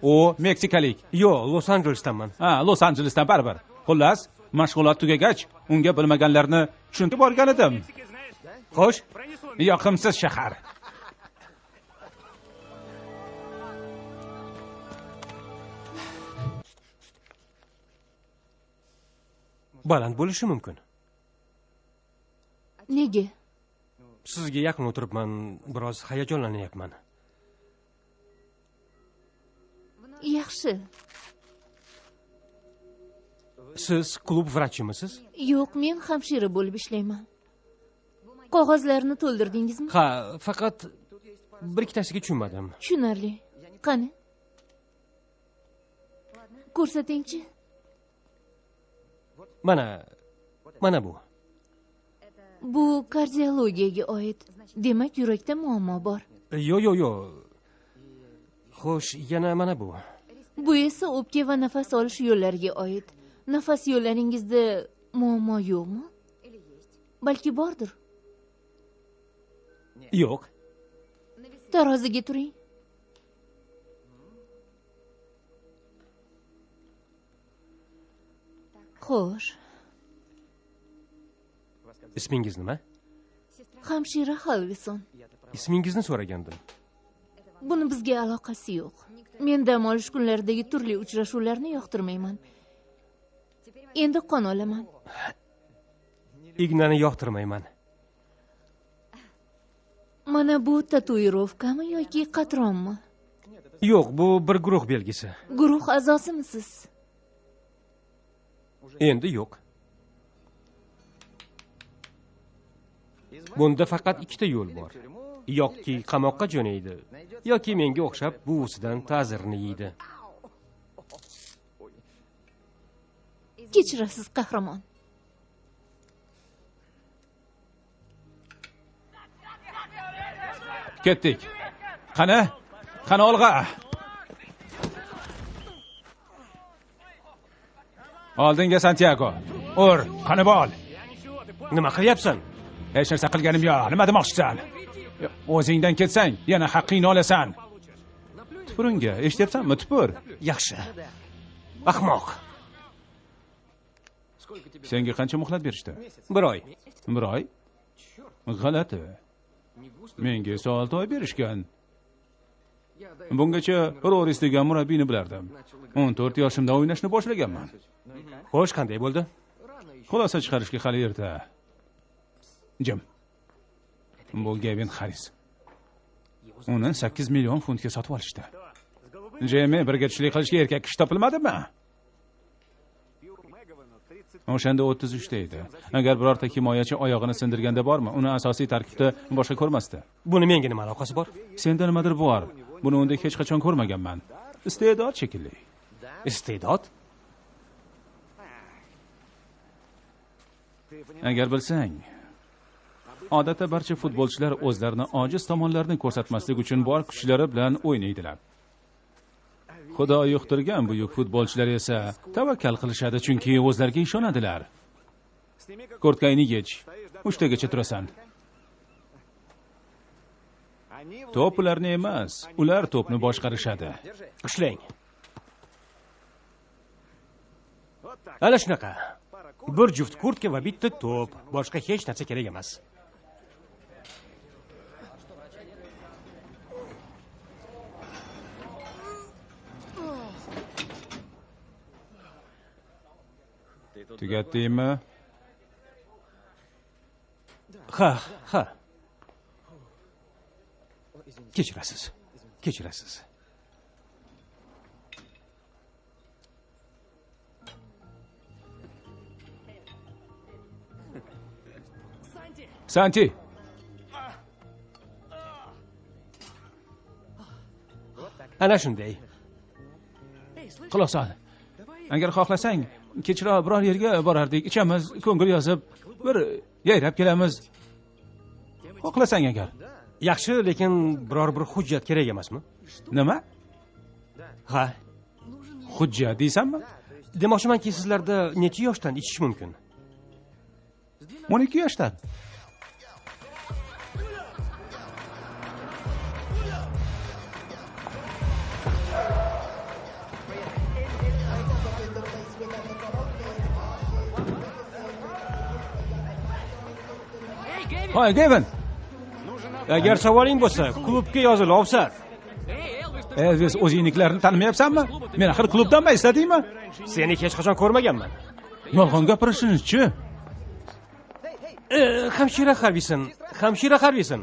U meksikalik. Yo'q, Los Anjelesdanman. Ha, Los Anjelesdan baribir. Xullas, mashg'ulot tugagach, unga bilmaganlarni tushuntirib borgan edim. Xo'sh, yoqimsiz shahar. Baland bo'lishi mumkin. Nega? Sizga yaqin o'tiribman, biroz hayajonlanyapman. Yaxshi. Siz klub vrachimisiz? Yo'q, men hamshira bo'lib ishlayman. Qog'ozlarni to'ldirdingizmi? Ha, faqat bir ikkitasiga tushunmadim. Tushunarli. Qani? Ko'rsatingchi. Mana bu. Bu kardiologiyaga oid. Demak, yurakda muammo bor. Yo'q, yo'q, yo'q. Xo'sh, yana mana bu. Bu esa o'pka va nafas olish yo'llariga oid. Nafas yo'llaringizda muammo yo'qmi? Balki bordir. Yo'q. Taroziga turing. Xo'sh. Ismingiz nima? Hamshira Halvison. Ismingizni so'ragandim. Buni bizga aloqasi yo'q. Men dam olish kunlaridagi turli uchrashuvlarni yoqtirmayman. Endi qon olaman. Ignani yoqtirmayman. Mana bu tatuirovkami yoki qatronmi? Yo'q, bu bir guruh belgisi. Guruh a'zosimisiz? Endi yo'q. Bunda faqat ikkita yo'l bor. Yoki qamoqqa jo'naydi, yoki menga o'xshab buvisidan ta'zirini yeydi. Kechirasiz, qahramon. Ketdik. Qani? Qani olg'a. Oldinga Santyago. Ur, qani bol. Nima qilyapsan? Hech narsa qilganim yo'q. Nima demoqchisan? O'zingdan ketsang, yana haqqingni olasan. Tupur unga, eshityapsanmi? Tupur. Yaxshi. Ahmoq. Senga qancha muhlat berishdi? Bir oy. Bir oy? G'alati. Menga esa 6 oy berishgan. Bungacha Roris degan murabbiyni bilardim. 14 yoshimda o'ynashni boshlaganman. Xo'sh, qanday bo'ldi? Xulosa chiqarishga hali erta. Jim. Bu Gavin Harris. Uni 8 million funtga sotib olishdi. Jimmy, birga tushlik qilishga erkak kishi topilmadimi? O'shanda 33 da edi. Agar birorta himoyachi oyog'ini sindirganda bormi, uni asosiy tarkibda boshqa ko'rmasdi. Buni menga nima aloqasi bor? Senda nimadir bor. Buni unda hech qachon ko'rmaganman. Iste'dod shekilli. Iste'dod? Agar bilsang, odatda barcha futbolchilar o'zlarini ojiz tomonlarini ko'rsatmaslik uchun bor kuchlari bilan o'ynaydilar. Xudo yuqtirgan buyuk futbolchilar esa tavakkal qilishadi, chunki o'zlariga ishonadilar. Kurtkangni yech, 3 tagacha turasan. To'p ularni emas, ular to'pni boshqarishadi. Ushlang. Ana shunaqa. Bir juft kurtka va bitta to'p, boshqa hech narsa kerak emas. Tugatdingmi? Ha, ha. Kechirasiz. Kechirasiz. Santi. Ana shunday. Quloq sol. Agar xohlasang, kechroq biror yerga borardik, ichamiz, ko'ngil yozib, bir yayrab kelamiz. Xohlasang agar. Yaxshi, lekin biror bir hujjat kerak emasmi? Nima? Ha. Hujjat deysanmi? Demoqchimanki, sizlarda necha yoshdan ichish mumkin? 12 yoshdan. Hoy, Gavin. Agar savoling bo'lsa, klubga yozil, ofsar. Elvis, o'zingniklarni tanimayapsanmi? Men axir klubdanman, esladingmi? Seni hech qachon ko'rmaganman. Yolg'on gapirishini-chi? Hamshira Harvison, Hamshira Harvison.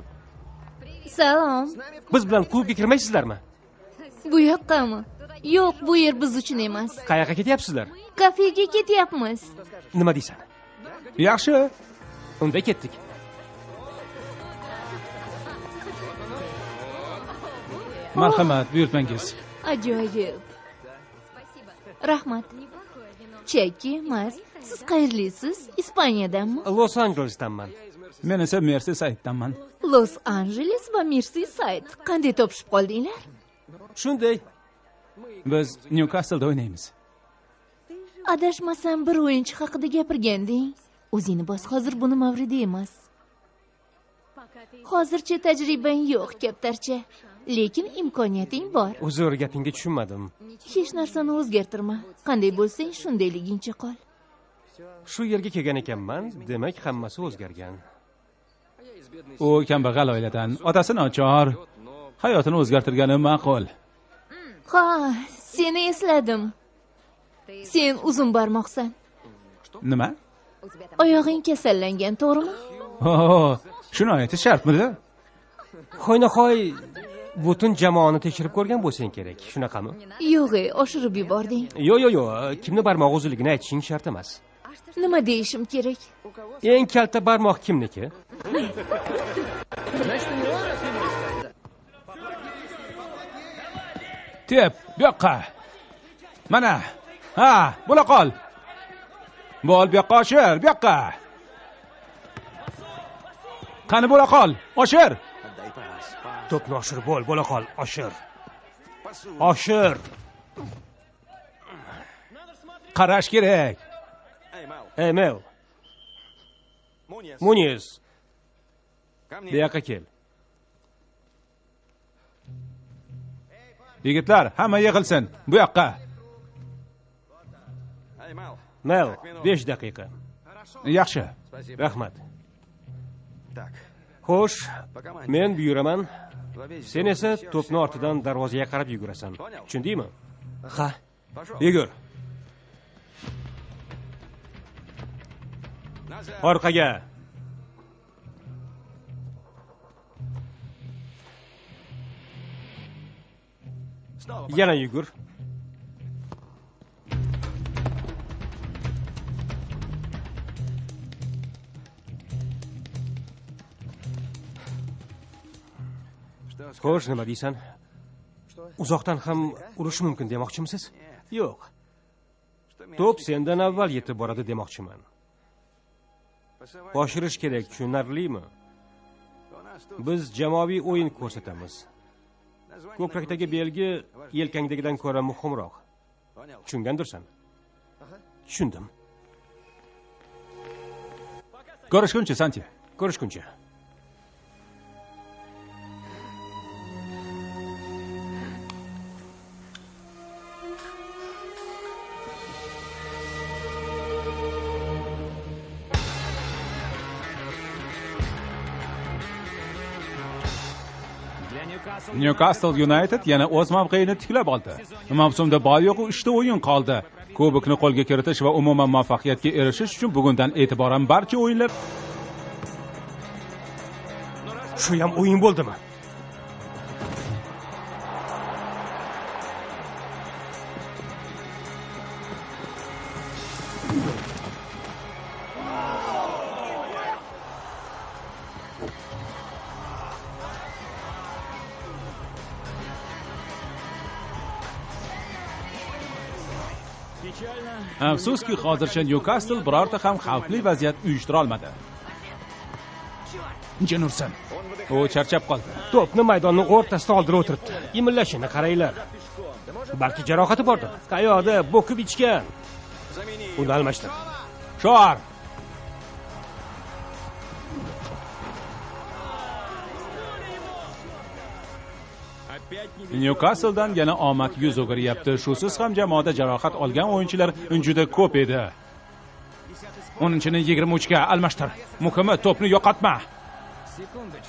Salom. Biz bilan klubga kirmaysizlarmi? Bu yoqqami? Yo'q, bu yer biz uchun emas. Qayoqqa ketyapsizlar? Kafega ketyapmiz. Nima deysan? Yaxshi. Unda ketdik. Marhamat, buyurtmangiz. Ajoyib. Rahmat. Cheki emas. Siz qayerlisiz? Ispaniyadanmi? Los Anjelesdanman. Men esa Merseysaytdanman. Los Anjeles va Merseysayt. Qanday topishib qoldinglar? Shunday. Biz Newcastle'da o'ynaymiz. Adashmasam bir o'yinchi haqida gapirganding. O'zingni bos, hozir buni mavridi emas. Hozircha tajribang yo'q, kaptarcha. Lekin imkoniyating bor. Uzr, gapingga tushunmadim. Hech narsani o'zgartirma. Qanday bo'lsang, shundayligingcha qol. Shu yerga kelgan ekanman, demak hammasi o'zgargan. U kambag'al oiladan, otasi nochor, hayotini o'zgartirgani ma'qul. Ha, seni esladim. Sen uzun barmoqsan. Nima? Oyog'ing kasallangan, to'g'rimi? Oh, shuni aytish shartmidi? Hoynahoy butun jamoani tekshirib ko'rgan bo'lsang kerak, shunaqami? Yo'q, oshirib yubording. Yo'q, yo'q, yo'q, kimni barmog'i uzunligini aytishing shart emas. Nima deyishim kerak? Eng kalta barmoq kimniki? Tep, bu yoqqa. Mana. Ha, bo'la qol. Bo'l, bu yoqqa oshir, bu yoqqa. Qani bo'la qol, oshir. To'pni oshir, bo'l, bo'la qol, oshir. Oshir. Qarash kerak. Ey, Mel. Muniz. Bu yoqqa kel. Yigitlar, hamma yig'ilsin, bu yoqqa. Mel, 5 daqiqa. Yaxshi. Rahmat. Xo'sh, men buyuraman. Sen esa to'pni ortidan darvozaga qarab yugurasan. Tushundingmi? Ha. Yugur. Orqaga. Yana yugur. Xo'sh, nima deysan? Uzoqdan ham urish mumkin demoqchimisiz? Yo'q. To'p sendan avval yetib boradi demoqchiman. Oshirish kerak, tushunarlimi? Biz jamoaviy o'yin ko'rsatamiz. Ko'krakdagi belgi yelkangdagidan ko'ra muhimroq. Tushungandirsan? Tushundim. Ko'rishguncha, Santi. Ko'rishguncha. Newcastle United yana o'z mavqeini tiklab oldi. Mavsumda bor yo'g'i 3 ta o'yin qoldi. Kubokni qo'lga kiritish va umuman muvaffaqiyatga erishish uchun bugundan e'tiboran barcha o'yinlar. Shu ham o'yin bo'ldimi? Afsuski, hozircha Newcastle birorta ham xavfli vaziyat uyushtira olmadi. Jin ursin. U charchab qoldi. To'pni maydonning o'rtasida oldirib o'tiribdi. Imillashini qaranglar. Balki jarohati bordir. Qayoqda bo'kib ichgan. Uni almashtir. Shor. Newcastle'dan yana omad yuz o'giryapti. Shusiz ham jamoada jarohat olgan o'yinchilar juda ko'p edi. 10-chini 23 ga almashtir. Muhimi to'pni yo'qotma.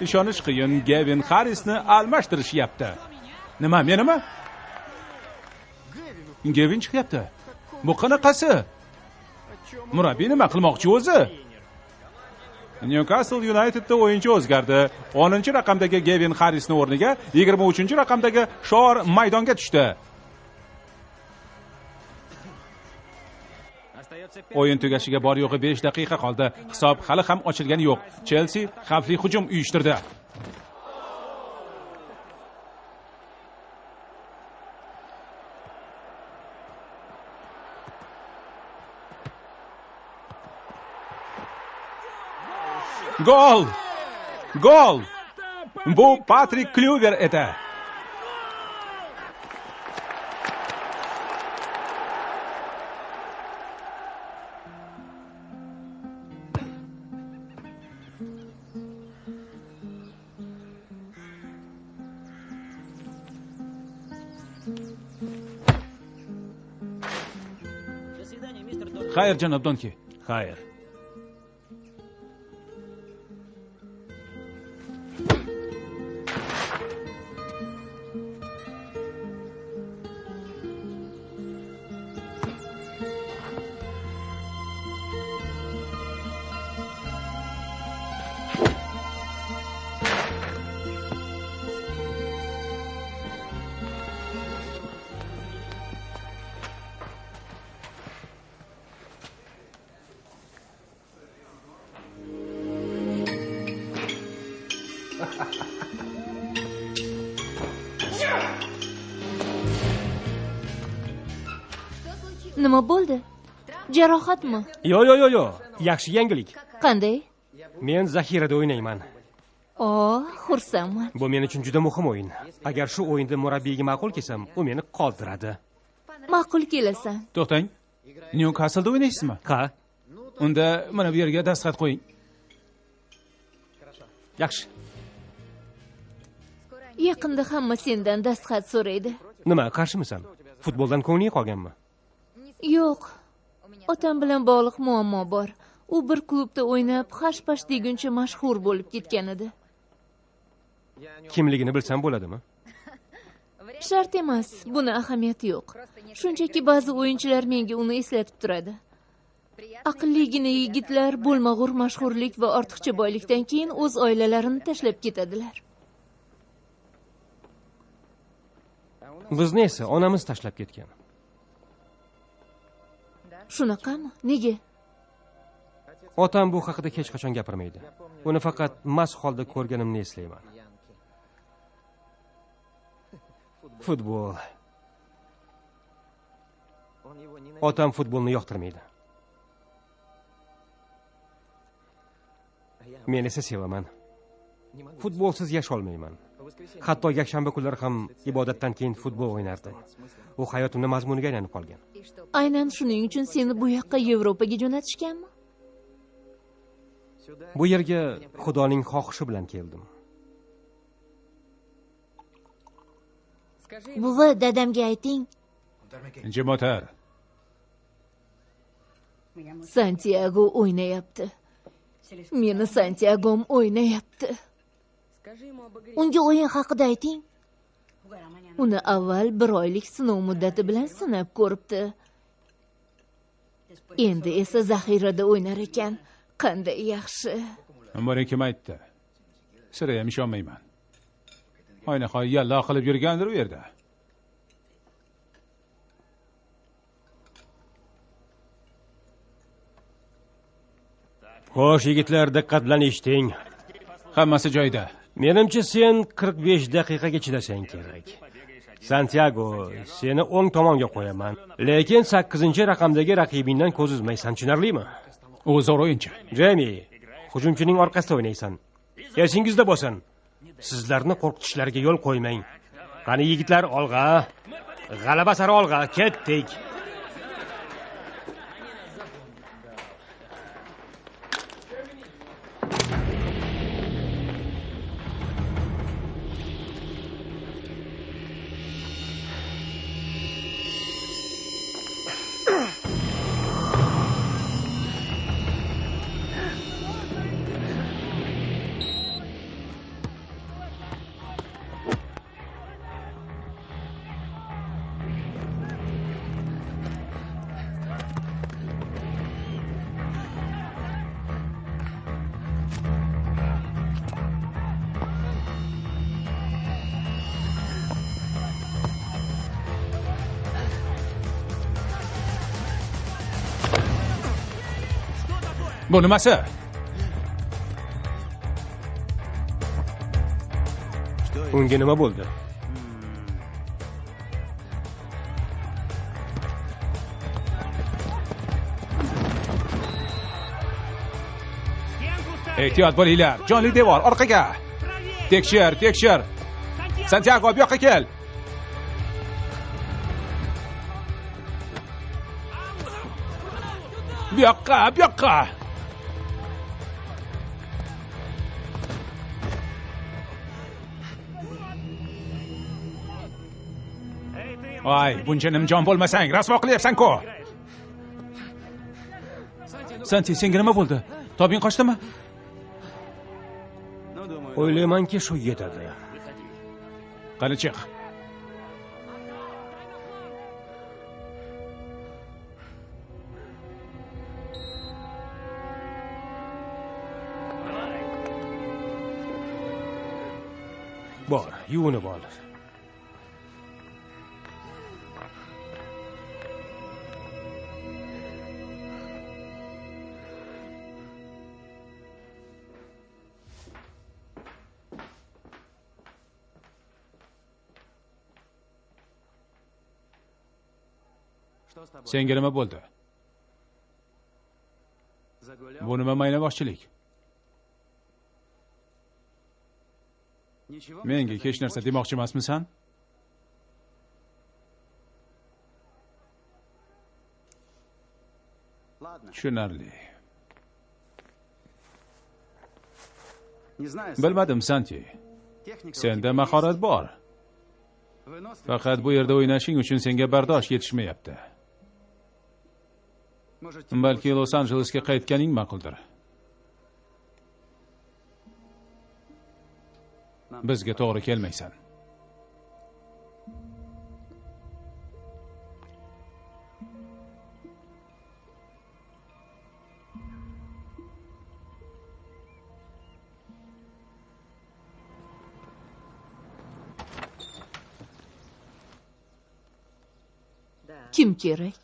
Ishonish qiyin, Gavin Harrisni almashtirishyapti. Nima, menimi? Gavin chiqyapti. Bu qanaqasi? Murabbiy nima qilmoqchi o'zi? Newcastle Unitedda o'yinchi o'zgardi. 10-raqamdagi Gavin Harrisni o'rniga 23-raqamdagi Shor maydonga tushdi. O'yin tugashiga bor yo'g'i 5 daqiqa qoldi. Hisob hali ham ochilgani yo'q. Chelsea xavfli hujum uyushtirdi. Gol! Gol! Bu Patrik Klyuver edi. Xayr, janob Donki. Xayr. Nima bo'ldi? Jarohatmi? Yo'q, yo'q, yo'q, yo'q. Yaxshi yangilik. Qanday? Men zaxirada o'ynayman. O, xursandman. Bu men uchun juda muhim o'yin. Agar shu o'yinda murabbiyga ma'qul kelsam, u meni qoldiradi. Ma'qul kelasan. To'xtang. Newcastle'da o'ynaysizmi? Ha. Unda mana bu yerga dastxat qo'ying. Yaxshi. Yaqinda hamma sendan dastxat so'raydi. Nima, qarshimisan? Futboldan ko'ngling qolganmi? Yo'q. Otam bilan bog'liq muammo bor. U bir klubda o'ynab, hash-pash deguncha mashhur bo'lib ketgan edi. Kimligini bilsam bo'ladimi? Shart emas, buni ahamiyati yo'q. Shunchaki ba'zi o'yinchilar menga uni eslatib turadi. Aqlligina yigitlar bo'lmag'ur mashhurlik va ortiqcha boylikdan keyin o'z oilalarini tashlab ketadilar. Bizni esa onamiz tashlab ketgan. Shunaqami? Nega? Otam bu haqida hech qachon gapirmaydi. Uni faqat mast holda ko'rganimni eslayman. Futbol. Otam futbolni yoqtirmaydi. Men esa sevaman. Futbolsiz yasholmayman. Hatto yakshanba kunlari ham ibodatdan keyin futbol o'ynardim. U hayotimning mazmuniga aylanib qolgan. Aynan shuning uchun seni bu yoqqa Yevropaga jo'natishganmi? Bu yerga Xudoning xohishi bilan keldim. Buvi, dadamga ayting. Jim o'tir. Santiago o'ynayapti. Meni Santiagom o'ynayapti. Unga o'yin haqida ayting. Uni avval bir oylik sinov muddati bilan sinab ko'ribdi. Endi esa zaxirada o'ynar ekan. Qanday yaxshi. Buni kim aytdi? Sira ham ishonmayman. Oynahoy yallo qilib yurgandir u yerda. Xo'sh, yigitlar, diqqat bilan eshiting. Hammasi joyida. Menimcha sen 45 daqiqaga chidasang kerak. Santyago, seni o'ng tomonga qo'yaman. Lekin 8-raqamdagi raqibingdan ko'z uzmaysan, tushunarlimi? U zo'r o'yinchi. Jemi, hujumchining orqasida o'ynaysan. Esingizda bo'lsin. Sizlarni qo'rqitishlariga yo'l qo'ymang. Qani yigitlar, olg'a. G'alaba sari olg'a, ketdik. Bu nimasi? Unga nima bo'ldi? Ehtiyot bo'linglar, jonli devor orqaga. Tekshir, tekshir. Santyago, bu yoqqa kel. Bu yoqqa, bu yoqqa. Voy, buncha nimjon bo'lmasang, rasvo qilyapsan-ku. Santi, senga nima bo'ldi? Tobing qochdimi? O'ylaymanki, shu yetadi. Qani chiq. Bor, yuvinib ol. Senga nima bo'ldi? Bu nima maynaboshchilik? Menga hech narsa demoqchi emasmisan? Tushunarli. Bilmadim, Santi. Senda mahorat bor. Faqat bu yerda o'ynashing uchun senga bardosh yetishmayapti. Balki Los-Anjelesga qaytganing ma'quldir. Bizga to'g'ri kelmaysan. Kim kerak?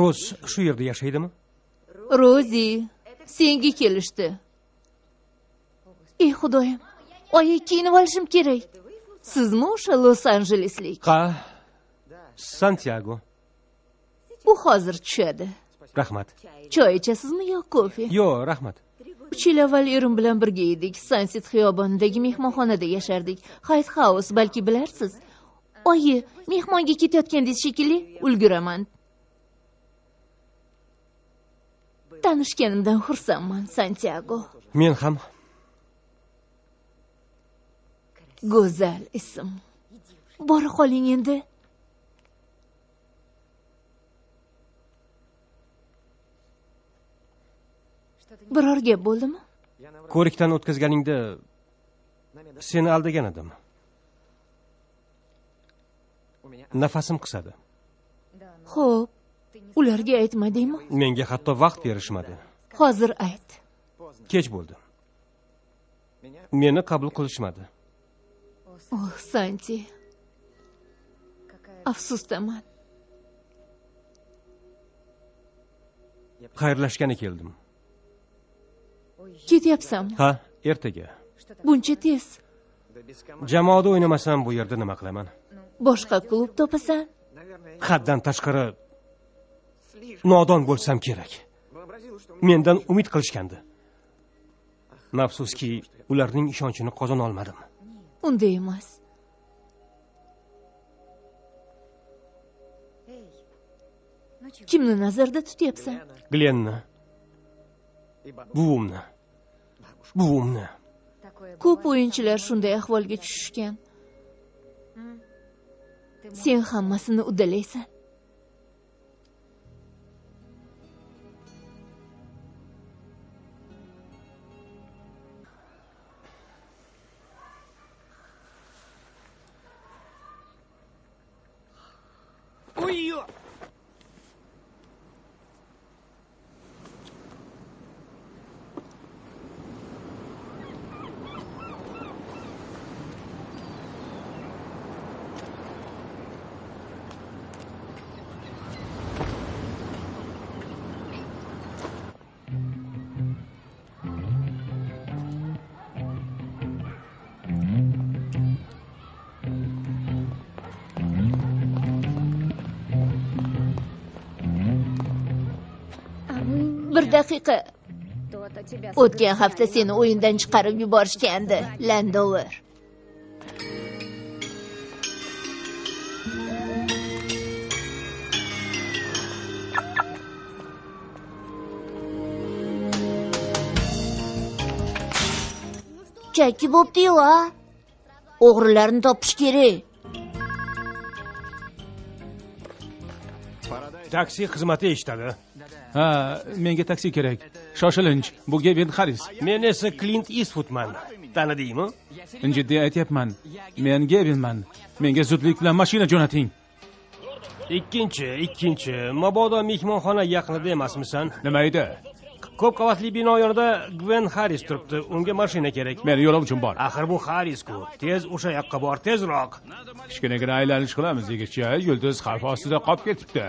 Roz shu yerda yashaydimi? Rozi, senga kelishdi. Ey Xudoyim, oyi kiyinib olishim kerak. Sizmi o'sha Los-Anjeleslik? Ha, Santyago. U hozir tushadi. Rahmat. Choy ichasizmi yo kofe? Yo'q, rahmat. 3 yil avval erim bilan birga edik. Sunset xiyobonidagi mehmonxonada yashardik. Hayt House, balki bilarsiz. Oyi, mehmonga ketayotgandingiz shekilli, ulguraman. Tanishganimdan xursandman, Santyago. Men ham. Go'zal ism. Bora qoling endi. Biror gap bo'ldimi? Ko'rikdan o'tkazganingda seni aldagan edim. Nafasim qisadi. Xo'p, ularga aytmadingmi? Menga hatto vaqt berishmadi. Hozir ayt. Kech bo'ldi. Meni qabul qilishmadi. Oh, Santi. Afsusdaman. Xayrlashgani keldim. Ketyapsanmi? Ha, ertaga. Buncha tez. Jamoada o'ynamasam bu yerda nima qilaman? Boshqa klub topasan. Haddan tashqari nodon bo'lsam kerak. Mendan umid qilishgandi. Afsuski, ularning ishonchini qozona olmadim. Unday emas. Kimni nazarda tutyapsan? Glenni. Buvimni. Buvimni. Ko'p o'yinchilar shunday ahvolga tushishgan. Sen hammasini uddalaysan. Bir daqiqa. O'tgan hafta seni o'yindan chiqarib yuborishgandi, Landover. Chakki bo'pti-yu, a? O'g'rilarni topish kerak. Taksi xizmati eshitadi. Ha, menga taksi kerak. Shoshilinch, bu Gevin Harris. Men esa Clint Eastwoodman. Tanidingmi? Jiddiy aytyapman. Men Gevinman. Menga zudlik bilan mashina jo'nating. Ikkinchi. Mabodo mehmonxona yaqinida emasmisan? Nima edi? Ko'p qavatli bino yonida Gwen Harris turibdi. Unga mashina kerak. Meni yo'lovchim bor. Axir bu Harris-ku. Tez o'sha yoqqa bor, tezroq. Kichkinagina aylanish qilamiz, yigitcha. Yulduz xavf ostida qolib ketibdi.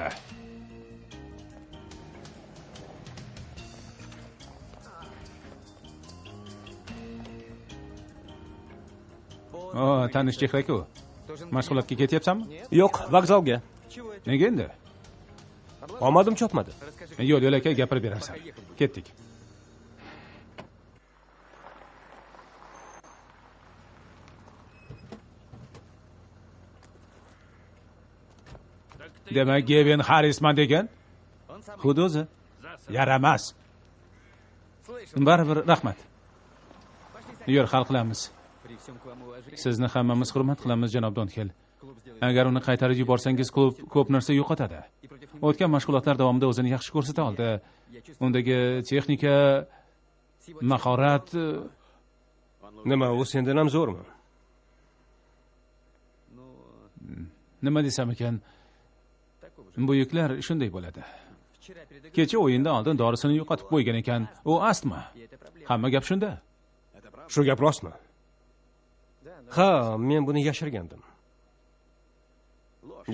O, tanish chehra-ku. Mashg'ulotga ketyapsanmi? Yo'q, vokzalga. Nega endi? Omadim chopmadi. Yo'l yo'lakay gapirib berarsan. Ketdik. Demak, Gevin Harrisman degan? Xuddi o'zi. Yaramas. Baribir rahmat. Yo'l hal qilamiz. Sizni hammamiz hurmat qilamiz, janob Donxel. Agar uni qaytarib yuborsangiz, klub ko'p narsa yo'qotadi. O'tgan mashg'ulotlar davomida o'zini yaxshi ko'rsata oldi. Undagi texnika, mahorat. Nima, u sendan ham zo'rmi? Nima desam ekan? Buyuklar shunday bo'ladi. Kecha o'yindan oldin dorisini yo'qotib qo'ygan ekan. U astma. Hamma gap shunda. Shu gap rostmi? Ha, men buni yashirgandim.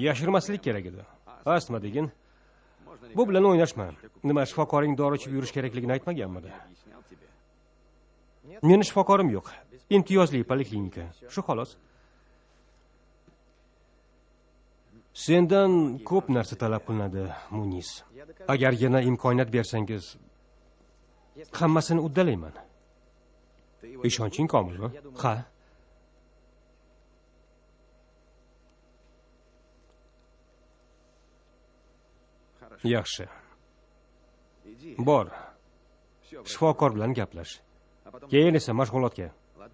Yashirmaslik kerak edi. Astma degin. Bu bilan o'ynashma. Nima, shifokoring dori ichib yurish kerakligini aytmaganmidi? Meni shifokorim yo'q. Imtiyozli poliklinika. Shu xolos. Sendan ko'p narsa talab qilinadi, Munis. Agar yana imkoniyat bersangiz, hammasini uddalayman. Ishonching komilmi? Ha. Yaxshi. Bor. Shifokor bilan gaplash. Keyin esa mashg'ulotga.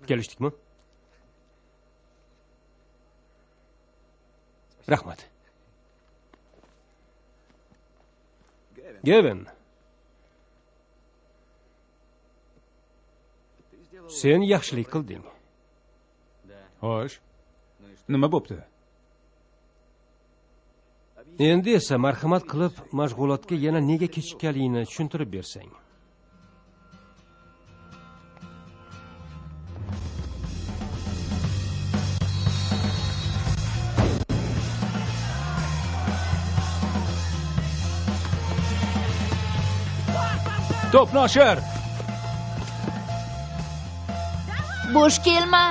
Kelishdikmi? Rahmat. Gevin. Sen yaxshilik qilding. Xo'sh. Nima bo'pti? Endi esa marhamat qilib mashg'ulotga yana nega kechikkanligini tushuntirib bersang. To'pni oshir. Bo'sh kelma.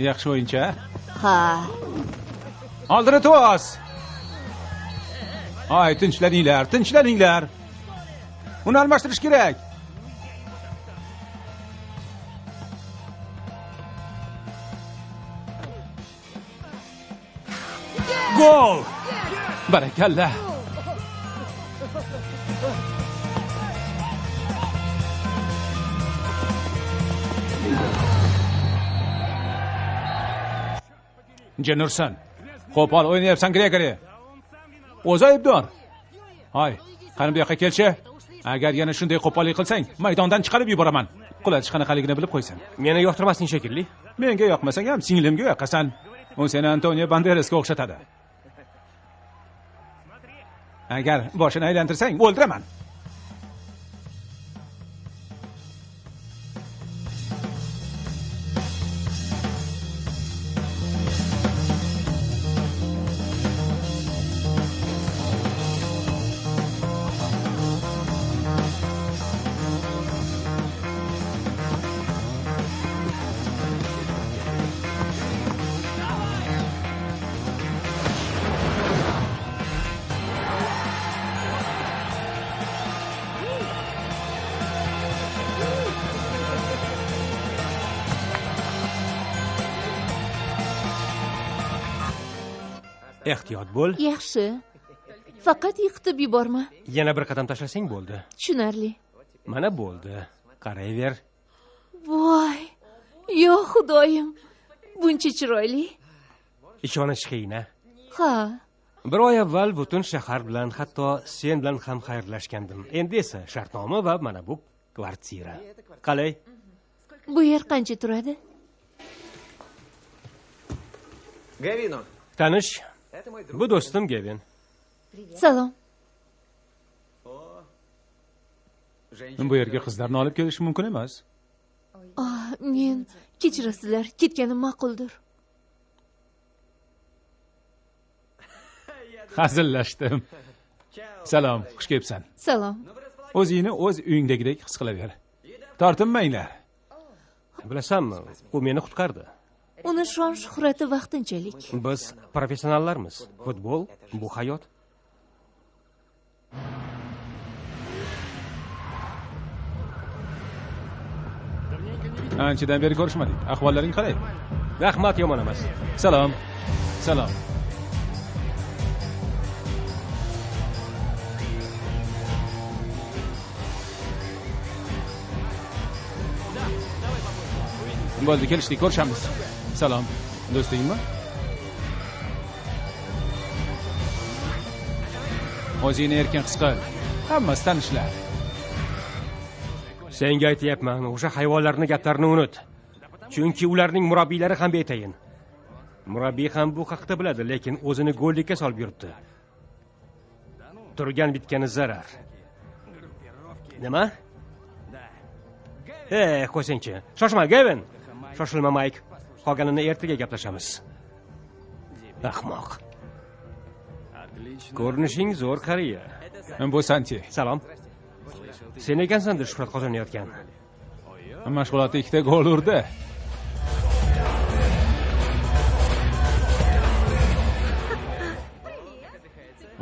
Yaxshi o'yinchi, ha? Ha. Oldini to's. Ay, tinchlaninglar, tinchlaninglar. Uni almashtirish kerak. Gol! Barakalla. Jenursan. Qo'pol o'ynayapsan, Gregori. O'zi aybdor. Hoy, qani bu yoqqa kelchi. Agar yana shunday qo'pollik qilsang, maydondan chiqarib yuboraman. Qulatish qanaqaligini bilib qo'ysan. Meni yoqtirmasing shekilli. Menga yoqmasang ham singlimga yoqasan. U seni Antonio Banderasga o'xshatadi. Agar boshini aylantirsang, o'ldiraman. Ehtiyot bo'l. Yaxshi. Faqat yiqitib yuborma. Yana bir qadam tashlasang bo'ldi. Tushunarli. Mana bo'ldi. Qarayver. Voy, yo xudoyim. Buncha chiroyli. Ishonish qiyin, a? Ha. Bir oy avval butun shahar bilan, hatto sen bilan ham xayrlashgandim. Endi esa shartnoma va mana bu kvartira. Qalay? Bu yer qancha turadi? Gavino. Tanish. Bu do'stim Gavin. Salom. Bu yerga qizlarni olib kelish mumkin emas. Men kechirasizlar, ketganim ma'quldir. Hazillashdim. Salom, xush kelibsan. Salom. O'zingni o'z uyingdagidek his qilaver. Tortinmanglar. Bilasanmi, u meni qutqardi. Uni shon shuhrati vaqtinchalik. Biz professionallarmiz. Futbol bu hayot. Anchadan beri ko'rishmadik. Ahvollaring qalay? Rahmat, yomon emas. Salom. Salom. Bo'ldi, kelishdik, ko'rishamiz. Salom. Do'stingmi? O'zingni erkin his qil. Hammasi tanishlar. Senga aytyapman, o'sha hayvonlarning gaplarini unut. Chunki ularning murabbiylari ham betayin. Murabbiy ham bu haqda biladi, lekin o'zini go'llikka solib yuribdi. Turgan bitgani zarar. Nima? Qo'ysangchi. Shoshma, Gavin. Shoshilma, Mayk. Qolganini ertaga gaplashamiz. Ahmoq. Ko'rinishing zo'r, qariya. Bu Santi. Salom. Sen ekansan deb shuhrat qozonayotgan. Mashg'ulotda 2 ta gol urdi.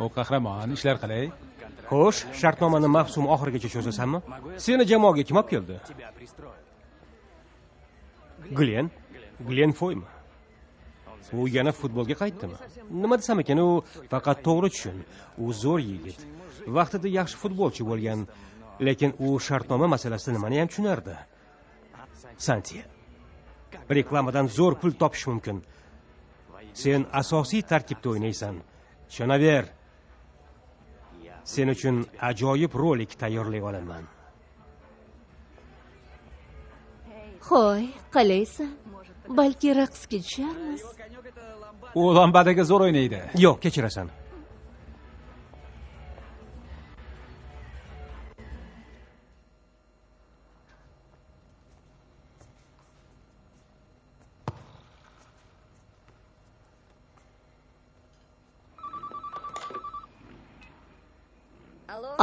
U qahramon, ishlar qalay? Xo'sh, shartnomani mavsum oxirigacha cho'zasanmi? Seni jamoaga kim olib keldi? Glenn, Glenn Foymi? U yana futbolga qaytdimi? Nima desam ekan, u faqat to'g'ri tushun. U zo'r yigit. Vaqtida yaxshi futbolchi bo'lgan, lekin u shartnoma masalasida nimani ham tushunardi. Santi, reklamadan zo'r pul topish mumkin. Sen asosiy tarkibda o'ynaysan. Ishonaver. Sen uchun ajoyib rolik tayyorlay olaman. Hoy, qalaysan? Balki raqsga tusharmiz? U lambadaga zo'r o'ynaydi. Yo'q, kechirasan.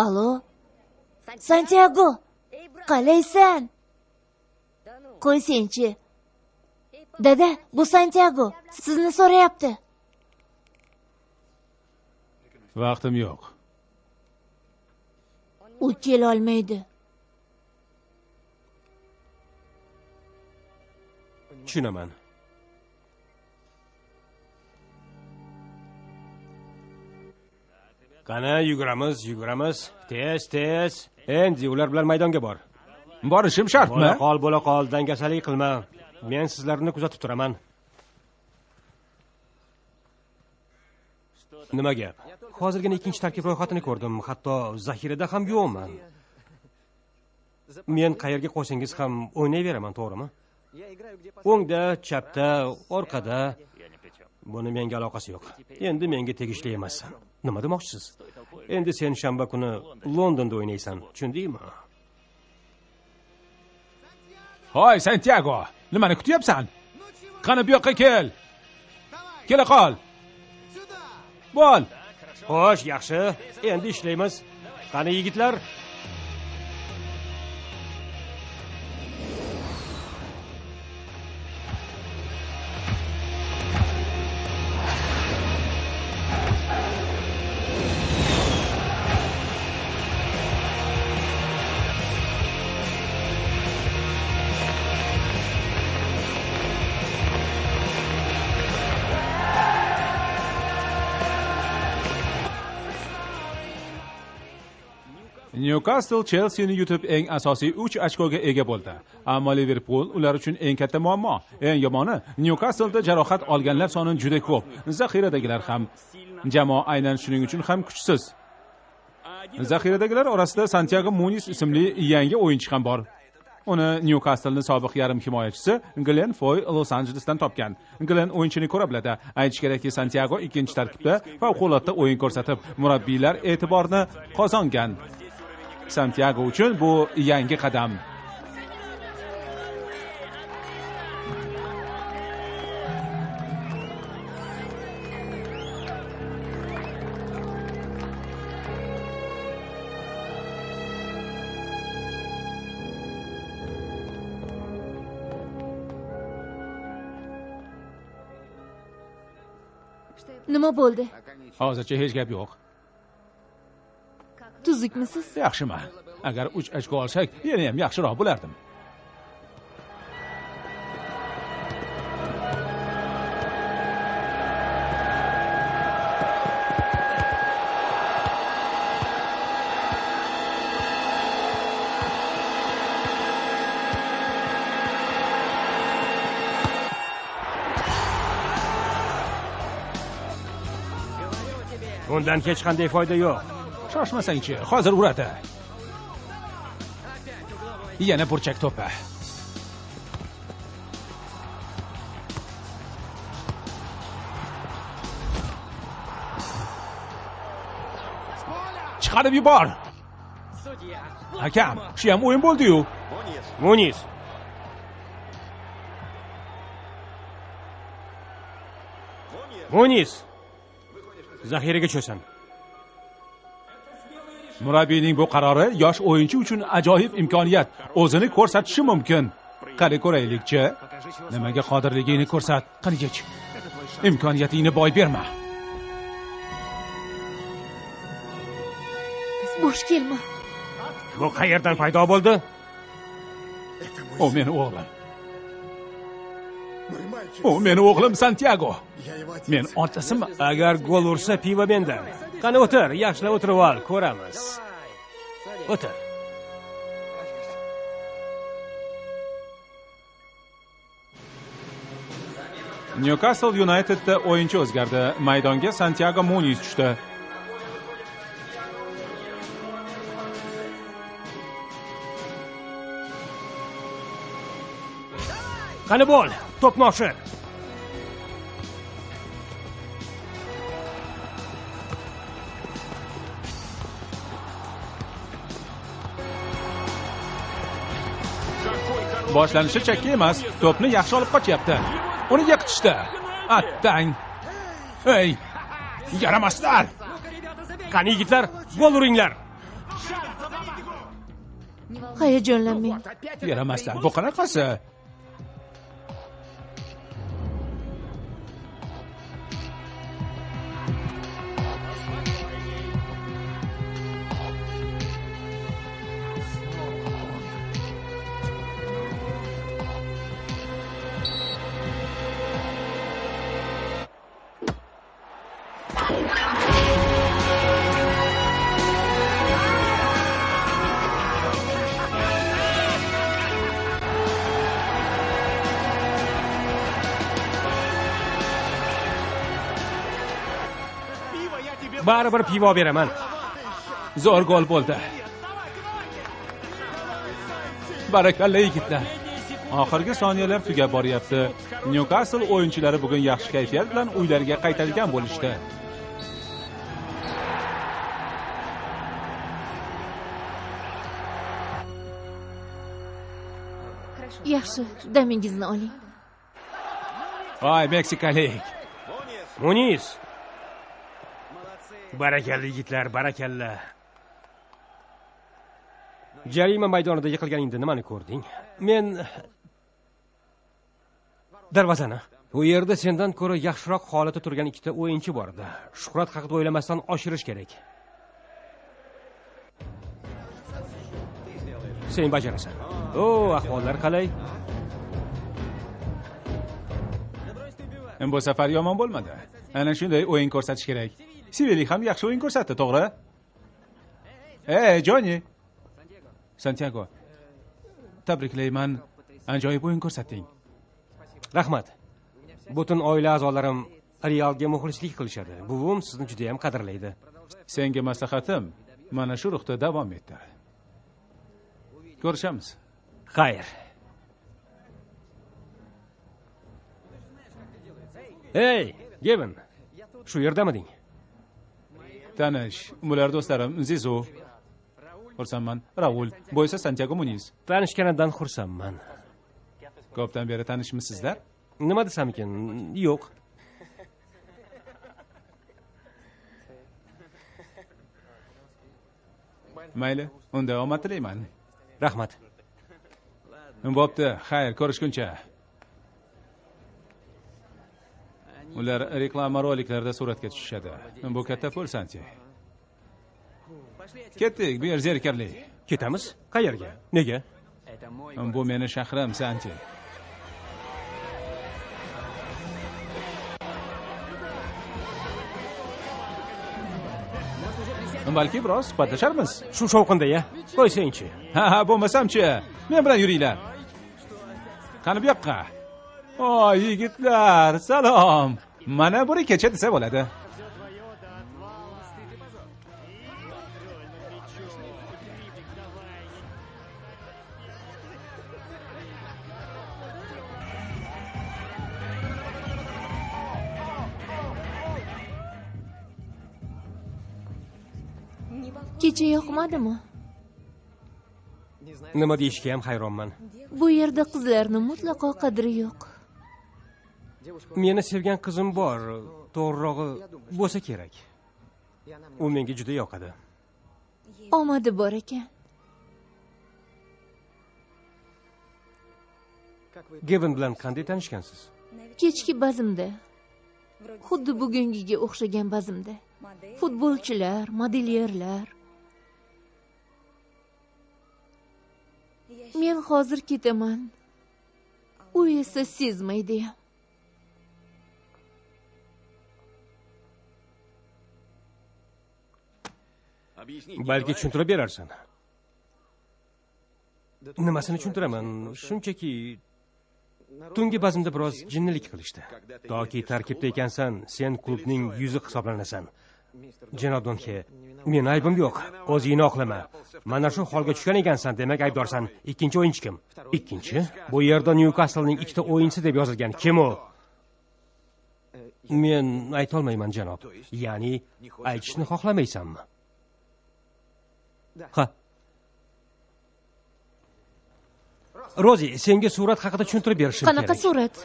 Alo, Santiago, qalaysan? Qo'ysangchi. Dada, bu Santyago. Sizni so'rayapti. Vaqtim yo'q. U kela olmaydi. Tushunaman. Qani, yuguramiz, yuguramiz. Tez, tez. Endi ular bilan maydonga bor. Borishim shartmi? Bo'la qol, bo'la qol, dangasalik qilma. Men sizlarni kuzatib turaman. Nima gap? Hozirgina ikkinchi tarkib ro'yxatini ko'rdim. Hatto zaxirada ham yo'qman. Men qayerga qo'ysangiz ham o'ynayveraman, to'g'rimi? O'ngda, chapda, orqada. Buni menga aloqasi yo'q. Endi menga tegishli emassan. Nima demoqchisiz? Endi sen shanba kuni Londonda o'ynaysan, tushundingmi? Hoy, Santyago, nimani kutyapsan? Qani bu yoqqa kel. Kela qol. Bo'l. Xo'sh, yaxshi. Endi ishlaymiz. Qani yigitlar? Newcastle Chelsea'ni yutib eng asosiy 3 ochkoga ega bo'ldi. Ammo Liverpool ular uchun eng katta muammo. Eng yomoni, Newcastle'da jarohat olganlar soni juda ko'p. Zaxiradagilar ham. Jamoa aynan shuning uchun ham kuchsiz. Zaxiradagilar orasida Santyago Muniz ismli yangi o'yinchi ham bor. Uni Newcastle'ning sobiq yarim himoyachisi Glenn Foy Los Anjelesdan topgan. Glenn o'yinchini ko'ra biladi. Aytish kerakki, Santyago ikkinchi tarkibda favqulodda o'yin ko'rsatib, murabbiylar e'tiborini qozongan. Santyago uchun bu yangi qadam. Nima bo'ldi? Hozircha hech gap yo'q. Tuzukmisiz? Yaxshiman. Agar 3 ochko olsak, yana ham yaxshiroq bo'lardim. Bundan hech qanday foyda yo'q. Shoshmasangchi, hozir uradi. Yana burchak to'pi. Chiqarib yubor. Hakam, shu ham o'yin bo'ldi-yu. Muniz. Muniz. Zaxiraga tushasan. Murabbiyning bu qarori yosh o'yinchi uchun ajoyib imkoniyat. O'zini ko'rsatishi mumkin. Qani ko'raylikchi. Nimaga qodirligingni ko'rsat. Qani kech. Imkoniyatingni boy berma. Bo'sh kelma. Bu qayerdan paydo bo'ldi? U meni o'g'lim. U meni o'g'lim Santyago. Men otasiman. Agar gol ursa pivo mendan. Qani o'tir, yaxshilab o'tirib ol, ko'ramiz. O'tir. Newcastle Unitedda o'yinchi o'zgardi. Maydonga Santyago Muniz tushdi. Qani bo'l, to'pni oshir. Boshlanishi chakki emas, to'pni yaxshi olib qochyapti. Uni yiqitishdi. Attang. Ey, yaramaslar. Qani yigitlar, gol uringlar. Hayajonlanmang. Yaramaslar, bu qanaqasi? Baribir pivo beraman. Zo'r gol bo'ldi. Barakalla yigitlar. Oxirgi soniyalar tugab boryapti. Newcastle o'yinchilari bugun yaxshi kayfiyat bilan uylariga qaytadigan bo'lishdi. Yaxshi, damingizni oling. Voy, meksikalik. Muniz. Barakalla yigitlar, barakalla. Jarima maydonida yiqilganingda nimani ko'rding? Men darvozani. U yerda sendan ko'ra yaxshiroq holatda turgan ikkita o'yinchi bor edi. Shuhrat haqida o'ylamasdan oshirish kerak. Sen bajarasan. O, ahvollar qalay? Bu safar yomon bo'lmadi. Ana shunday o'yin ko'rsatish kerak. Sivili ham yaxshi o'yin ko'rsatdi, to'g'ri? Ey, Joni. Santiago. Tabriklayman. Ajoyib o'yin ko'rsatding. Rahmat. Butun oila a'zolarim Realga muxlislik qilishadi. Buvim sizni juda ham qadrlaydi. Senga maslahatim, mana shu ruhda davom ettir. Ko'rishamiz. Xayr. Ey, Gevin. Shu yerdamiding? Tanish, bular do'stlarim, Zizu. Xursandman, Raul, bu esa Santiago Muniz. Tanishganidan xursandman. Ko'pdan beri tanishmisizlar? Nima desamkin? Yo'q. Mayli, unda omad tilayman. Rahmat. Bo'pti, xayr, ko'rishguncha. Ular reklama roliklarida suratga tushishadi. Bu katta pul, Santi. Ketdik, bu yer zerikarli. Ketamiz? Qayerga? Nega? Bu meni shahrim, Santi. Balki biroz suhbatlasharmiz. Shu shovqinda-ya. Qo'ysangchi. Ha, ha, bo'lmasam-chi. Men bilan yuringlar. Qani bu yoqqa. O, yigitlar, salom. Mana buni kecha desa bo'ladi. Kecha yoqmadimi? Nima deyishga ham hayronman. Bu yerda qizlarning mutlaqo qadri yo'q. Meni sevgan qizim bor, to'g'rirog'i bo'lsa kerak. U menga juda yoqadi. Omadi bor ekan. Gevin bilan qanday tanishgansiz? Kechki bazmda. Xuddi bugungiga o'xshagan bazmda. Futbolchilar, modelyerlar. Men hozir ketaman. U esa sezmaydi. Balki tushuntirib berarsan. Nimasini tushuntiraman? Shunchaki tungi bazmda biroz jinnilik qilishdi. Toki tarkibda ekansan, sen klubning yuzi hisoblanasan. Janob Donxe, men aybim yo'q. O'zingni oqlama. Mana shu holga tushgan ekansan, demak aybdorsan. Ikkinchi o'yinchi kim? Ikkinchi? Bu yerda Newcastlening ikkita o'yinchisi deb yozilgan. Kim u? Men ayta olmayman, janob. Ya'ni aytishni xohlamaysanmi? Ha. Rozi, senga surat haqida tushuntirib berishim kerak. Qanaqa surat?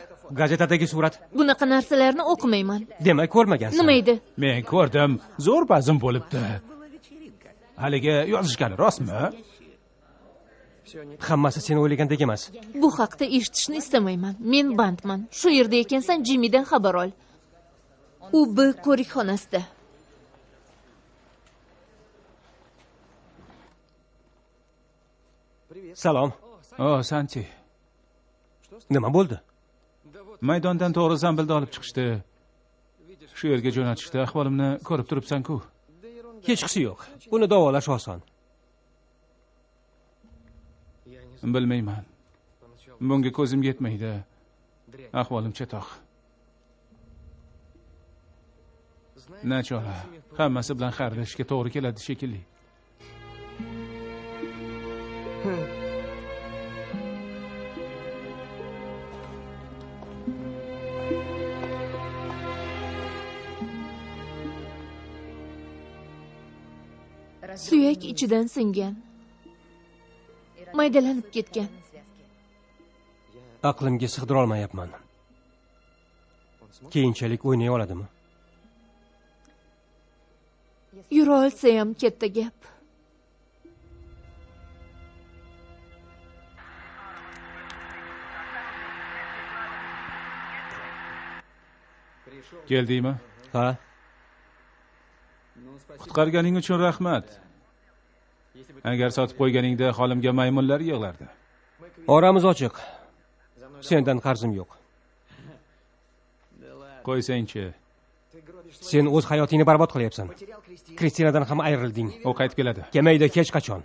Gazetadagi surat. Bunaqa narsalarni o'qimayman. Demak, ko'rmagansan. Nima edi? Men ko'rdim. Zo'r bazm bo'libdi. Haligi yozishgani rostmi? Hammasi sen o'ylagandek emas. Bu haqda eshitishni istamayman. Men bandman. Shu yerda ekansan, Jimmydan xabar ol. U B ko'rikxonasida. Salom. O, Santi. Nima bo'ldi? Maydondan to'g'ri zambilda olib chiqishdi. Shu yerga jo'natishdi. Ahvolimni ko'rib turibsan-ku. Hechqisi yo'q. Uni davolash oson. Bilmayman. Bunga ko'zim yetmaydi. Ahvolim chatoq. Nachora, hammasi bilan xayrlashishga to'g'ri keladi shekilli. Suyak ichidan singan, maydalanib ketgan. Aqlimga sig'dira olmayapman. Keyinchalik o'ynay oladimi? Yura olsa ham katta gap. Keldingmi? Ha. Qutqarganing uchun rahmat. Agar sotib qo'yganingda holimga maymunlar yig'lardi. Oramiz ochiq. Sendan qarzim yo'q. Qo'ysangchi. Sen o'z hayotingni barbod qilyapsan. Kristinadan ham ayrilding. U qaytib keladi. Kelmaydi hech qachon.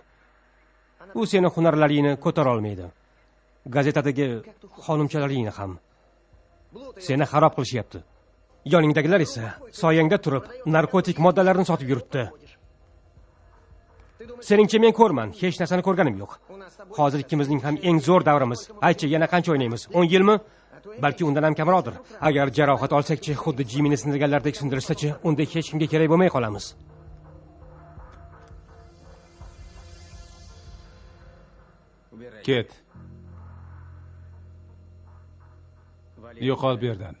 U seni hunarlaringni ko'tara olmaydi. Gazetadagi xonimchalaringni ham. Seni xarob qilishyapti. Yoningdagilar esa soyangda turib narkotik moddalarni sotib yuribdi. Seningcha men ko'rman, hech narsani ko'rganim yo'q. Hozir ikkimizning ham eng zo'r davrimiz. Aytchi, yana qancha o'ynaymiz? 10 yilmi? Balki undan ham kamroqdir. Agar jarohat olsak-chi, xuddi Jimmini sindirganlardek sindirishsa-chi, unda hech kimga kerak bo'lmay qolamiz. Ket. Yo'qol bu yerdan.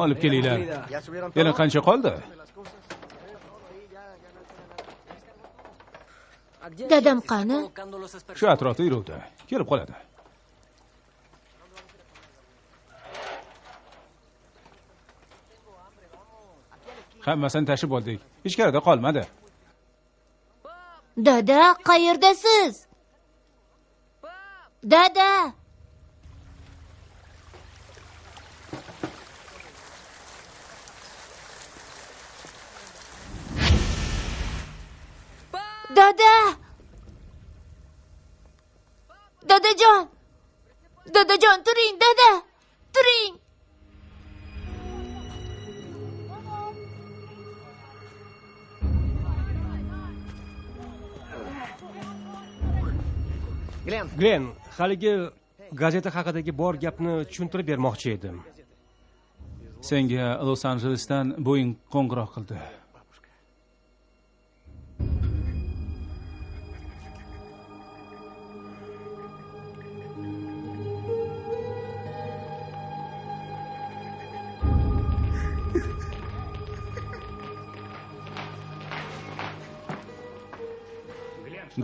Olib kelinglar. Yana qancha qoldi? Dadam qani? Shu atrofda yuruvdi. Kelib qoladi. Hammasini tashib oldik. Ichkarida qolmadi. Dada, qayerdasiz? Dada! Dada! Dadajon! Dadajon, turing, dada! Turing! Glenn, haligi gazeta haqidagi bor gapni tushuntirib bermoqchi edim. Senga Los-Anjelesdan Boeing qo'ng'iroq qildi.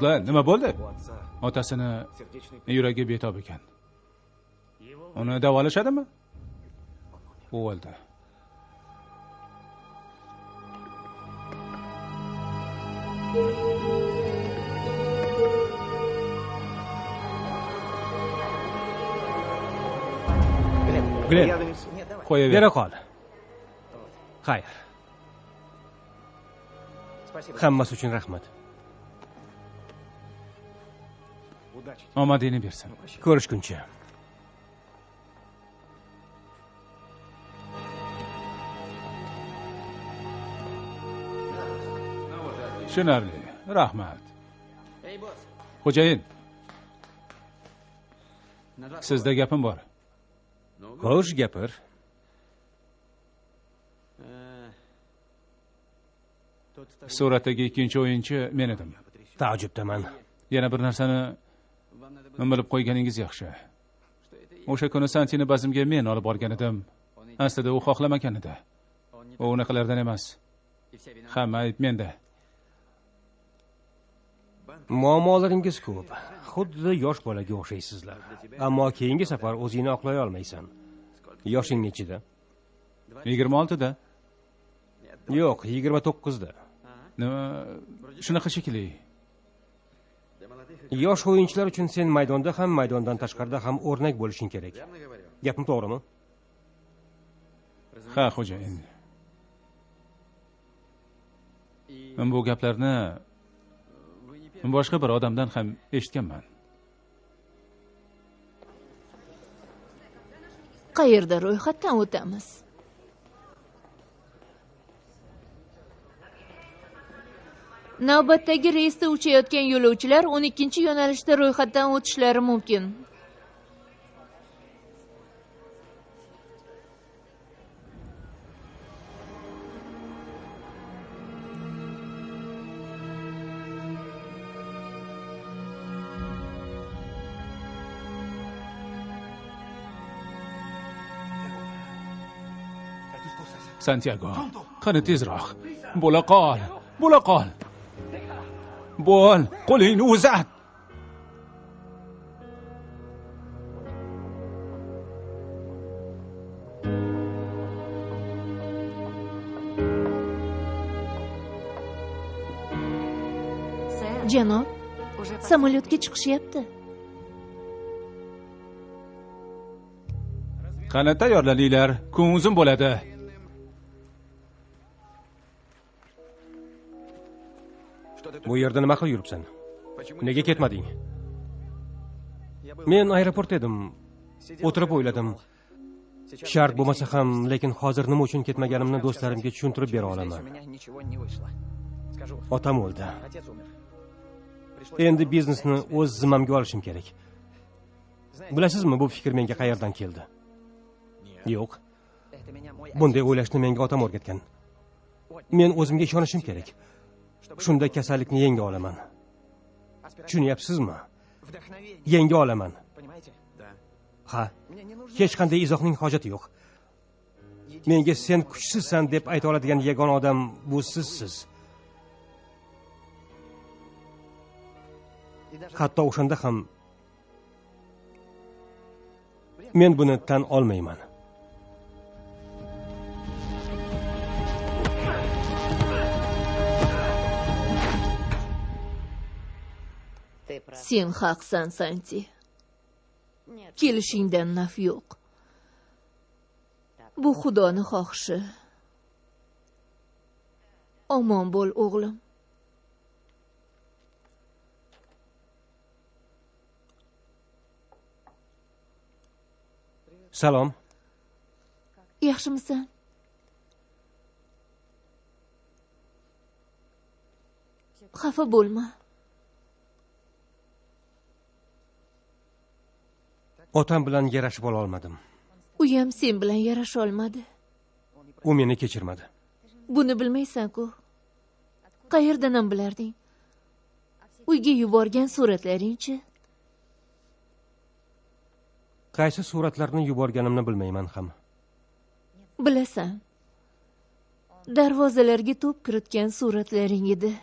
Glenn, nima bo'ldi? Otasini yuragi betob ekan. Uni davolashadimi? U o'ldi. Glenn, qo'yaver. Bera qol. Xayr. Hammasi uchun rahmat. Omadingni bersin. Ko'rishguncha. Tushunarli. Rahmat. Xo'jayin. Sizda gapim bor. Xo'sh, gapir. Suratdagi ikkinchi o'yinchi men edim. Taajjubdaman. Yana bir narsani bilib qo'yganingiz yaxshi. O'sha kuni Santini bazmga men olib borgan edim. Aslida u xohlamagan edi. U unaqalardan emas. Hamma ayb menda. Muammolaringiz ko'p. Xuddi yosh bolaga o'xshaysizlar. Ammo keyingi safar o'zingni oqlay olmaysan. Yoshing nechida? 26 da. Yo'q, 29 da. Nima, shunaqa shekilli. Yosh o'yinchilar uchun sen maydonda ham, maydondan tashqarida ham o'rnak bo'lishing kerak. Gapim to'g'rimi? Ha, xo'jayin. Men bu gaplarni Boshqa bir odamdan ham eshitganman. Qayerda ro'yxatdan o'tamiz? Navbatdagi reysda uchayotgan yo'lovchilar 12-yo'nalishda ro'yxatdan o'tishlari mumkin. Santiago, qani tezroq. Bo'la qol, bo'la qol. Bo'l, qo'lingni uzat. Janob, samolyotga chiqishyapti. Qani tayyorlaninglar, kun uzun bo'ladi. Bu yerda nima qilib yuribsan? Nega ketmading? Men aeroportda edim. O'tirib o'yladim. Shart bo'lmasa ham, lekin hozir nima uchun ketmaganimni do'stlarimga tushuntirib bera olaman. Otam o'ldi. Endi biznesni o'z zimmamga olishim kerak. Bilasizmi, bu fikr menga qayerdan keldi? Yo'q. Bunday o'ylashni menga otam o'rgatgan. Men o'zimga ishonishim kerak. Shunda kasallikni yenga olaman. Tushunyapsizmi? Yenga olaman. Ha, hech qanday izohning hojati yo'q. Menga sen kuchsizsan deb ayta oladigan yagona odam bu sizsiz. Hatto o'shanda ham men buni tan olmayman. Sen haqsan, Santi. Kelishingdan naf yo'q. Bu Xudoni xohishi. Omon bo'l, o'g'lim. Salom. Yaxshimisan? Xafa bo'lma. Otam bilan yarashib ola olmadim. U ham sen bilan yarasha olmadi. U meni kechirmadi. Buni bilmaysan-ku. Qayerdan ham bilarding? Uyga yuborgan suratlaringchi? Qaysi suratlarni yuborganimni bilmayman ham. Bilasan. Darvozalarga to'p kiritgan suratlaring edi.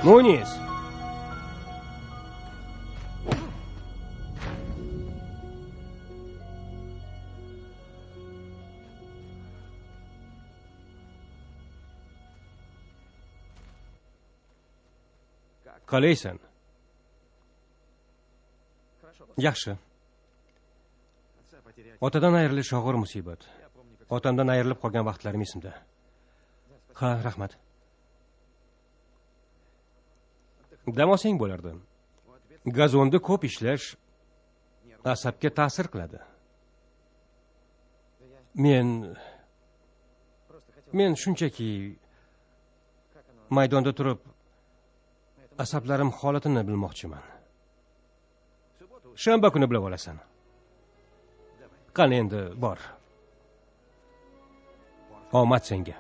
Munis! Qalaysan? Yaxshi. Otadan ayrilish og'ir musibat. Otamdan ayrilib qolgan vaqtlarim esimda. Ha, rahmat. Dam olsang bo'lardi. Gazonda ko'p ishlash asabga ta'sir qiladi. Men shunchaki maydonda turib asablarim holatini bilmoqchiman. Shanba kuni bilib olasan. Qani endi bor. Omad senga.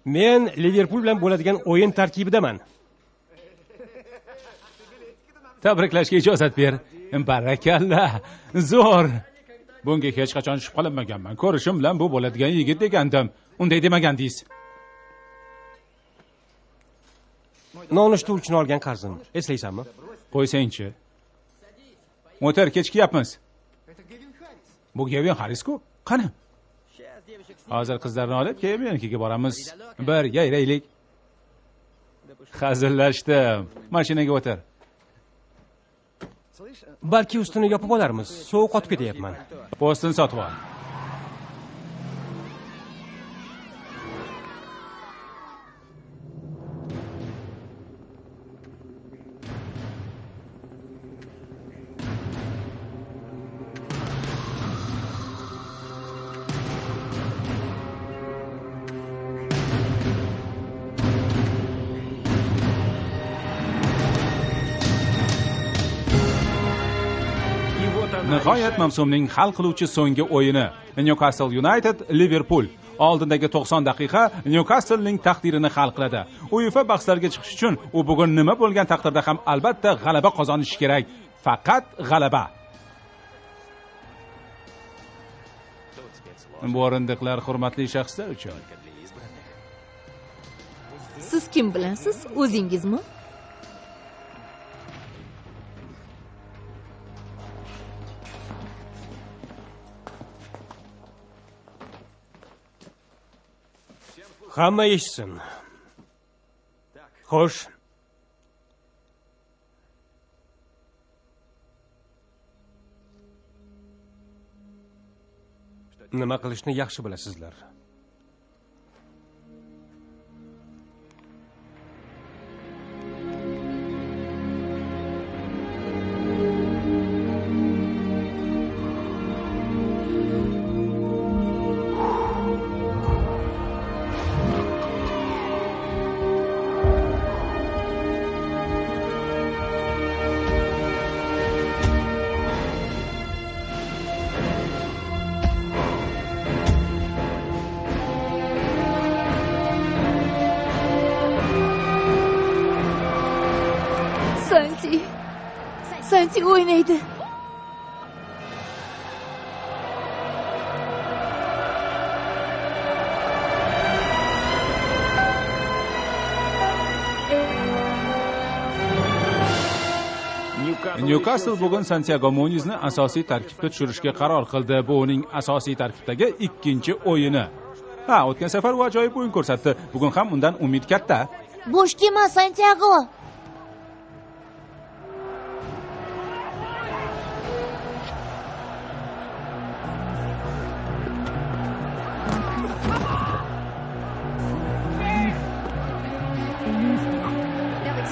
Men Liverpul bilan bo'ladigan o'yin tarkibidaman. Tabriklashga ijozat ber. Barakalla. Zo'r. Bunga hech qachon shubhalanmaganman. Ko'rishim bilan bu bo'ladigan yigit degandim. Unday demagandingiz. Nonushta uchun olgan qarzim. Eslaysanmi? Qo'ysangchi. O'tir, kechikayapmiz. Bu Gavin Harris-ku. Qani? Hozir qizlarni olib, keyin menikiga boramiz. Bir yayraylik. Hazillashdim. Mashinaga o'tir. Balki ustini yopib olarmiz. Sovuq qotib ketyapman. Postini sotib ol. Nihoyat mavsumning hal qiluvchi so'nggi o'yini Newcastle United Liverpool. Oldindagi 90 daqiqa Newcastlening taqdirini hal qiladi. UEFA bahslariga chiqish uchun u bugun nima bo'lgan taqdirda ham albatta g'alaba qozonishi kerak. Faqat g'alaba. Bu o'rindiqlar hurmatli shaxslar uchun. Siz kim bilansiz? O'zingizmi? Hamma eshitsin. Xo'sh. Nima qilishni yaxshi bilasizlar. Santi o'ynaydi. Newcastle bugun Santiago Munizni asosiy tarkibga tushirishga qaror qildi. Bu uning asosiy tarkibdagi ikkinchi o'yini. Ha, o'tgan safar u ajoyib o'yin ko'rsatdi. Bugun ham undan umid katta. Bo'sh kelma, Santiago.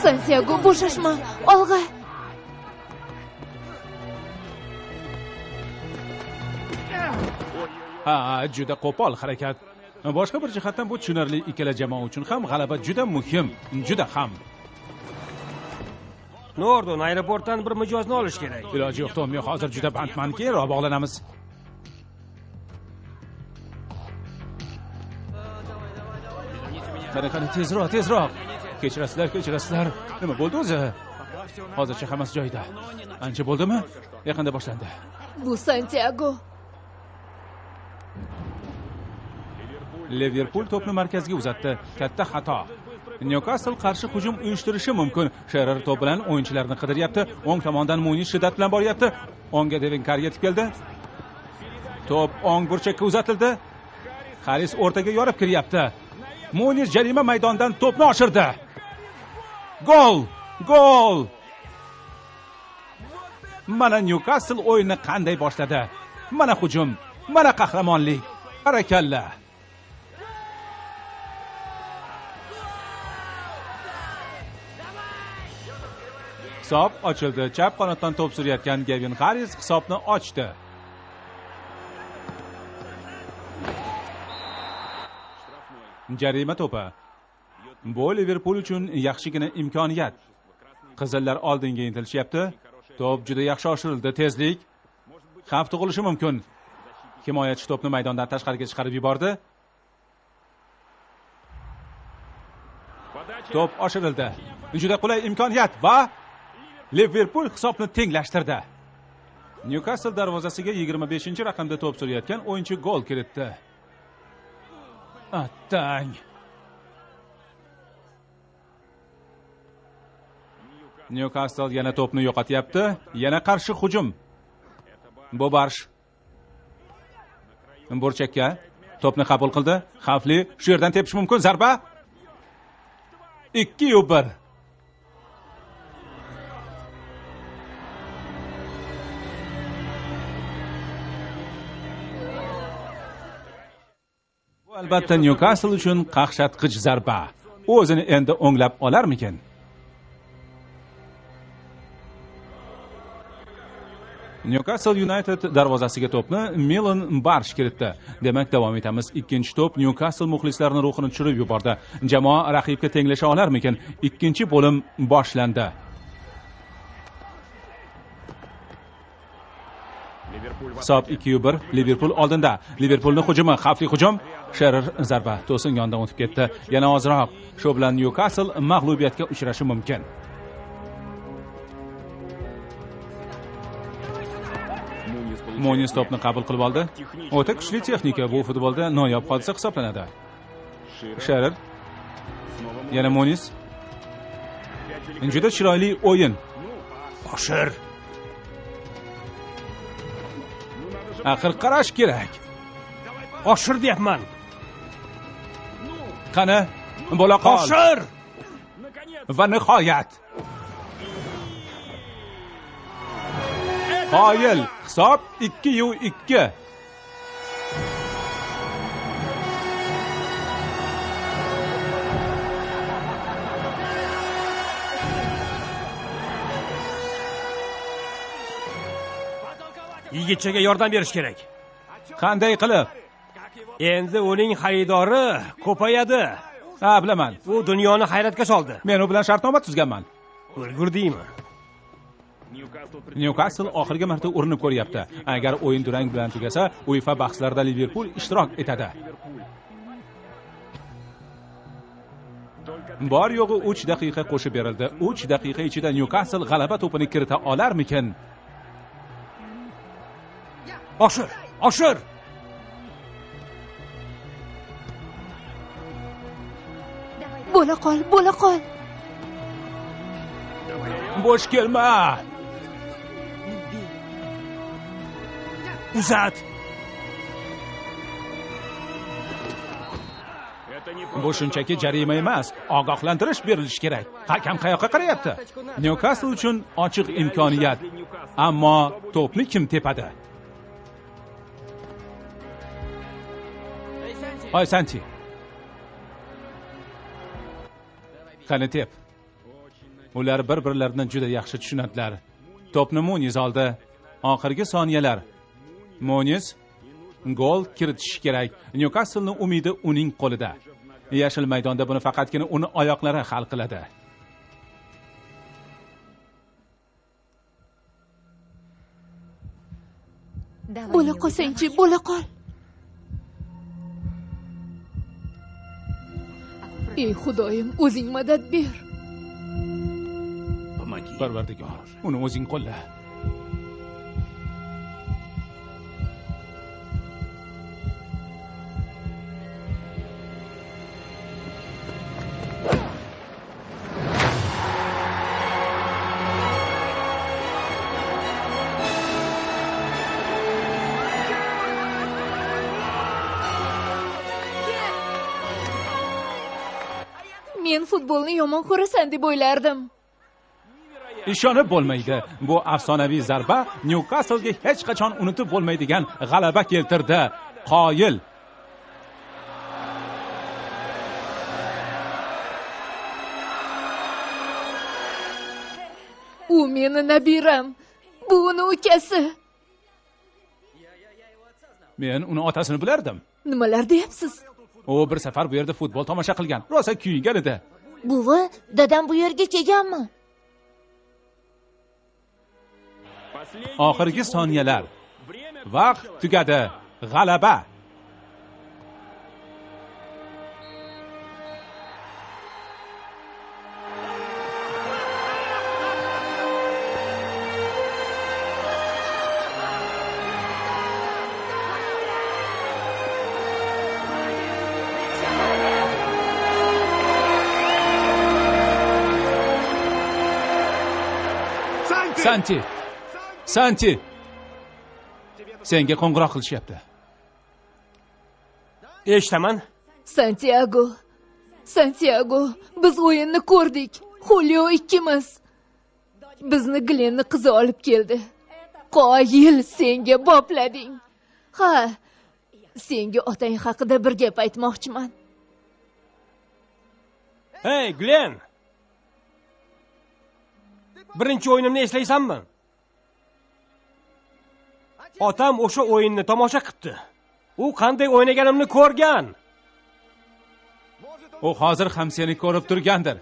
Santiago, bo'shashma, olg'a. Ha, juda qo'pol harakat. Boshqa bir jihatdan bu tushunarli, ikkala jamoa uchun ham g'alaba juda muhim, juda ham. Nordon, aeroportdan bir mijozni olish kerak. Iloji yo'q, Tommy, hozir juda bandman, keyinroq bog'lanamiz. Qani, qani, tezroq, tezroq. Kechirasizlar, kechirasizlar. Nima bo'ldi o'zi? Hozircha hammasi joyida. Ancha bo'ldimi? Yaqinda boshlandi. Bu Santiago. Liverpul to'pni markazga uzatdi. Katta xato. Newcastle qarshi hujum uyushtirishi mumkin. Shearer to'p bilan o'yinchilarni qidiryapti. O'ng tomondan Muniz shiddat bilan boryapti. O'ngga Devin Carr yetib keldi. To'p o'ng burchakka uzatildi. Harris o'rtaga yorib kiryapti. Muniz jarima maydonidan to'pni oshirdi. Gol! Gol! Mana Newcastle o'yinni qanday boshladi. Mana hujum, mana qahramonlik. Barakalla. Hisob ochildi. Chap qanotdan to'p surayotgan Gavin Harris hisobni ochdi. Jarima to'pi. Bu Liverpul uchun yaxshigina imkoniyat. Qizillar oldinga intilishyapti. To'p juda yaxshi oshirildi. Tezlik. Xavf tug'ilishi mumkin. Himoyachi to'pni maydondan tashqariga chiqarib yubordi. To'p oshirildi. Juda qulay imkoniyat va Liverpool hisobni tenglashtirdi. Newcastle darvozasiga 25-raqamda to'p surayotgan o'yinchi gol kiritdi. Attang. Newcastle yana to'pni yo'qotyapti. Yana qarshi hujum. Bobarsh. Burchakka to'pni qabul qildi. Xavfli, shu yerdan tepish mumkin. Zarba. 2-1. Bu albatta Newcastle uchun qaqshatqich zarba. O'zini endi o'nglab olarmikin? Newcastle United darvozasiga to'pni Milan Barsh kiritdi. Demak, davom etamiz. Ikkinchi to'p Newcastle muxlislarini ruhini tushirib yubordi. Jamoa raqibga tenglasha olarmikin? Ikkinchi bo'lim boshlandi. Hisob 2-1, Liverpool oldinda. Liverpoolning hujumi, xavfli hujum. Shearer zarba to'sin yondan o'tib ketdi. Yana ozroq. Shu bilan Newcastle mag'lubiyatga uchrashi mumkin. Munis to'pni qabul qilib oldi. O'ta kuchli texnika bu futbolda noyob hodisa hisoblanadi. Shearer. Yana Munis. Juda chiroyli o'yin. Oshir. Axir qarash kerak. Oshir deyapman. Qani, bo'la qol. Oshir. Va nihoyat. Qoyil, hisob 2-2. Yigitchaga yordam berish kerak. Qanday qilib? Endi uning xaridori ko'payadi. Ha, bilaman. U dunyoni hayratga soldi. Men u bilan shartnoma tuzganman. Ulgurdingmi? Newcastle oxirgi marta urinib ko'ryapti. Agar o'yin durang bilan tugasa, UEFA bahslarida Liverpool ishtirok etadi. Bor yo'g'i 3 daqiqa qo'shib berildi. 3 daqiqa ichida Newcastle g'alaba to'pini kirita olarmikin? Oshir, oshir. Bo'la qol, bo'la qol. Bo'sh kelma. Uzat. Bu shunchaki jarima emas, ogohlantirish berilishi kerak. Hakam qayoqqa qarayapti? Newcastle uchun ochiq imkoniyat. Ammo to'pni kim tepadi? Oy Santi. Qani tep. Ular bir-birlarini juda yaxshi tushunadilar. To'pni Muniz oldi. Oxirgi soniyalar. Muniz gol kiritishi kerak. Newcastlening umidi uning qo'lida. Yashil maydonda buni faqatgina uni oyoqlari hal qiladi. Bo'la qolsangchi, bo'la qol. Ey Xudoyim, o'zing madad ber. Parvardigor, uni o'zing qo'lla. Men futbolni yomon ko'rasan deb o'ylardim. Ishonib bo'lmaydi. Bu afsonaviy zarba Newcastle'ga hech qachon unutib bo'lmaydigan g'alaba keltirdi. Qoyil. U meni nabiram. Bu uni ukasi. Men uni otasini bilardim. Nimalar deyapsiz? U bir safar bu yerda futbol tomosha qilgan. Rosa kuyingan edi. Buvi, dadam bu yerga kelganmi? Oxirgi soniyalar. Vaqt tugadi. G'alaba. Santi! Santi! Senga qo'ng'iroq qilishyapti. Eshitaman. Santyago. Santyago, biz o'yinni ko'rdik. Xulio ikkimiz. Bizni Glenni qizi olib keldi. Qoyil, senga boplading. Ha, senga otang haqida bir gap aytmoqchiman. Hey, Glenn! Birinchi o'yinimni eslaysanmi? Otam o'sha o'yinni tomosha qildi. U qanday o'ynaganimni ko'rgan. U hozir ham seni ko'rib turgandir.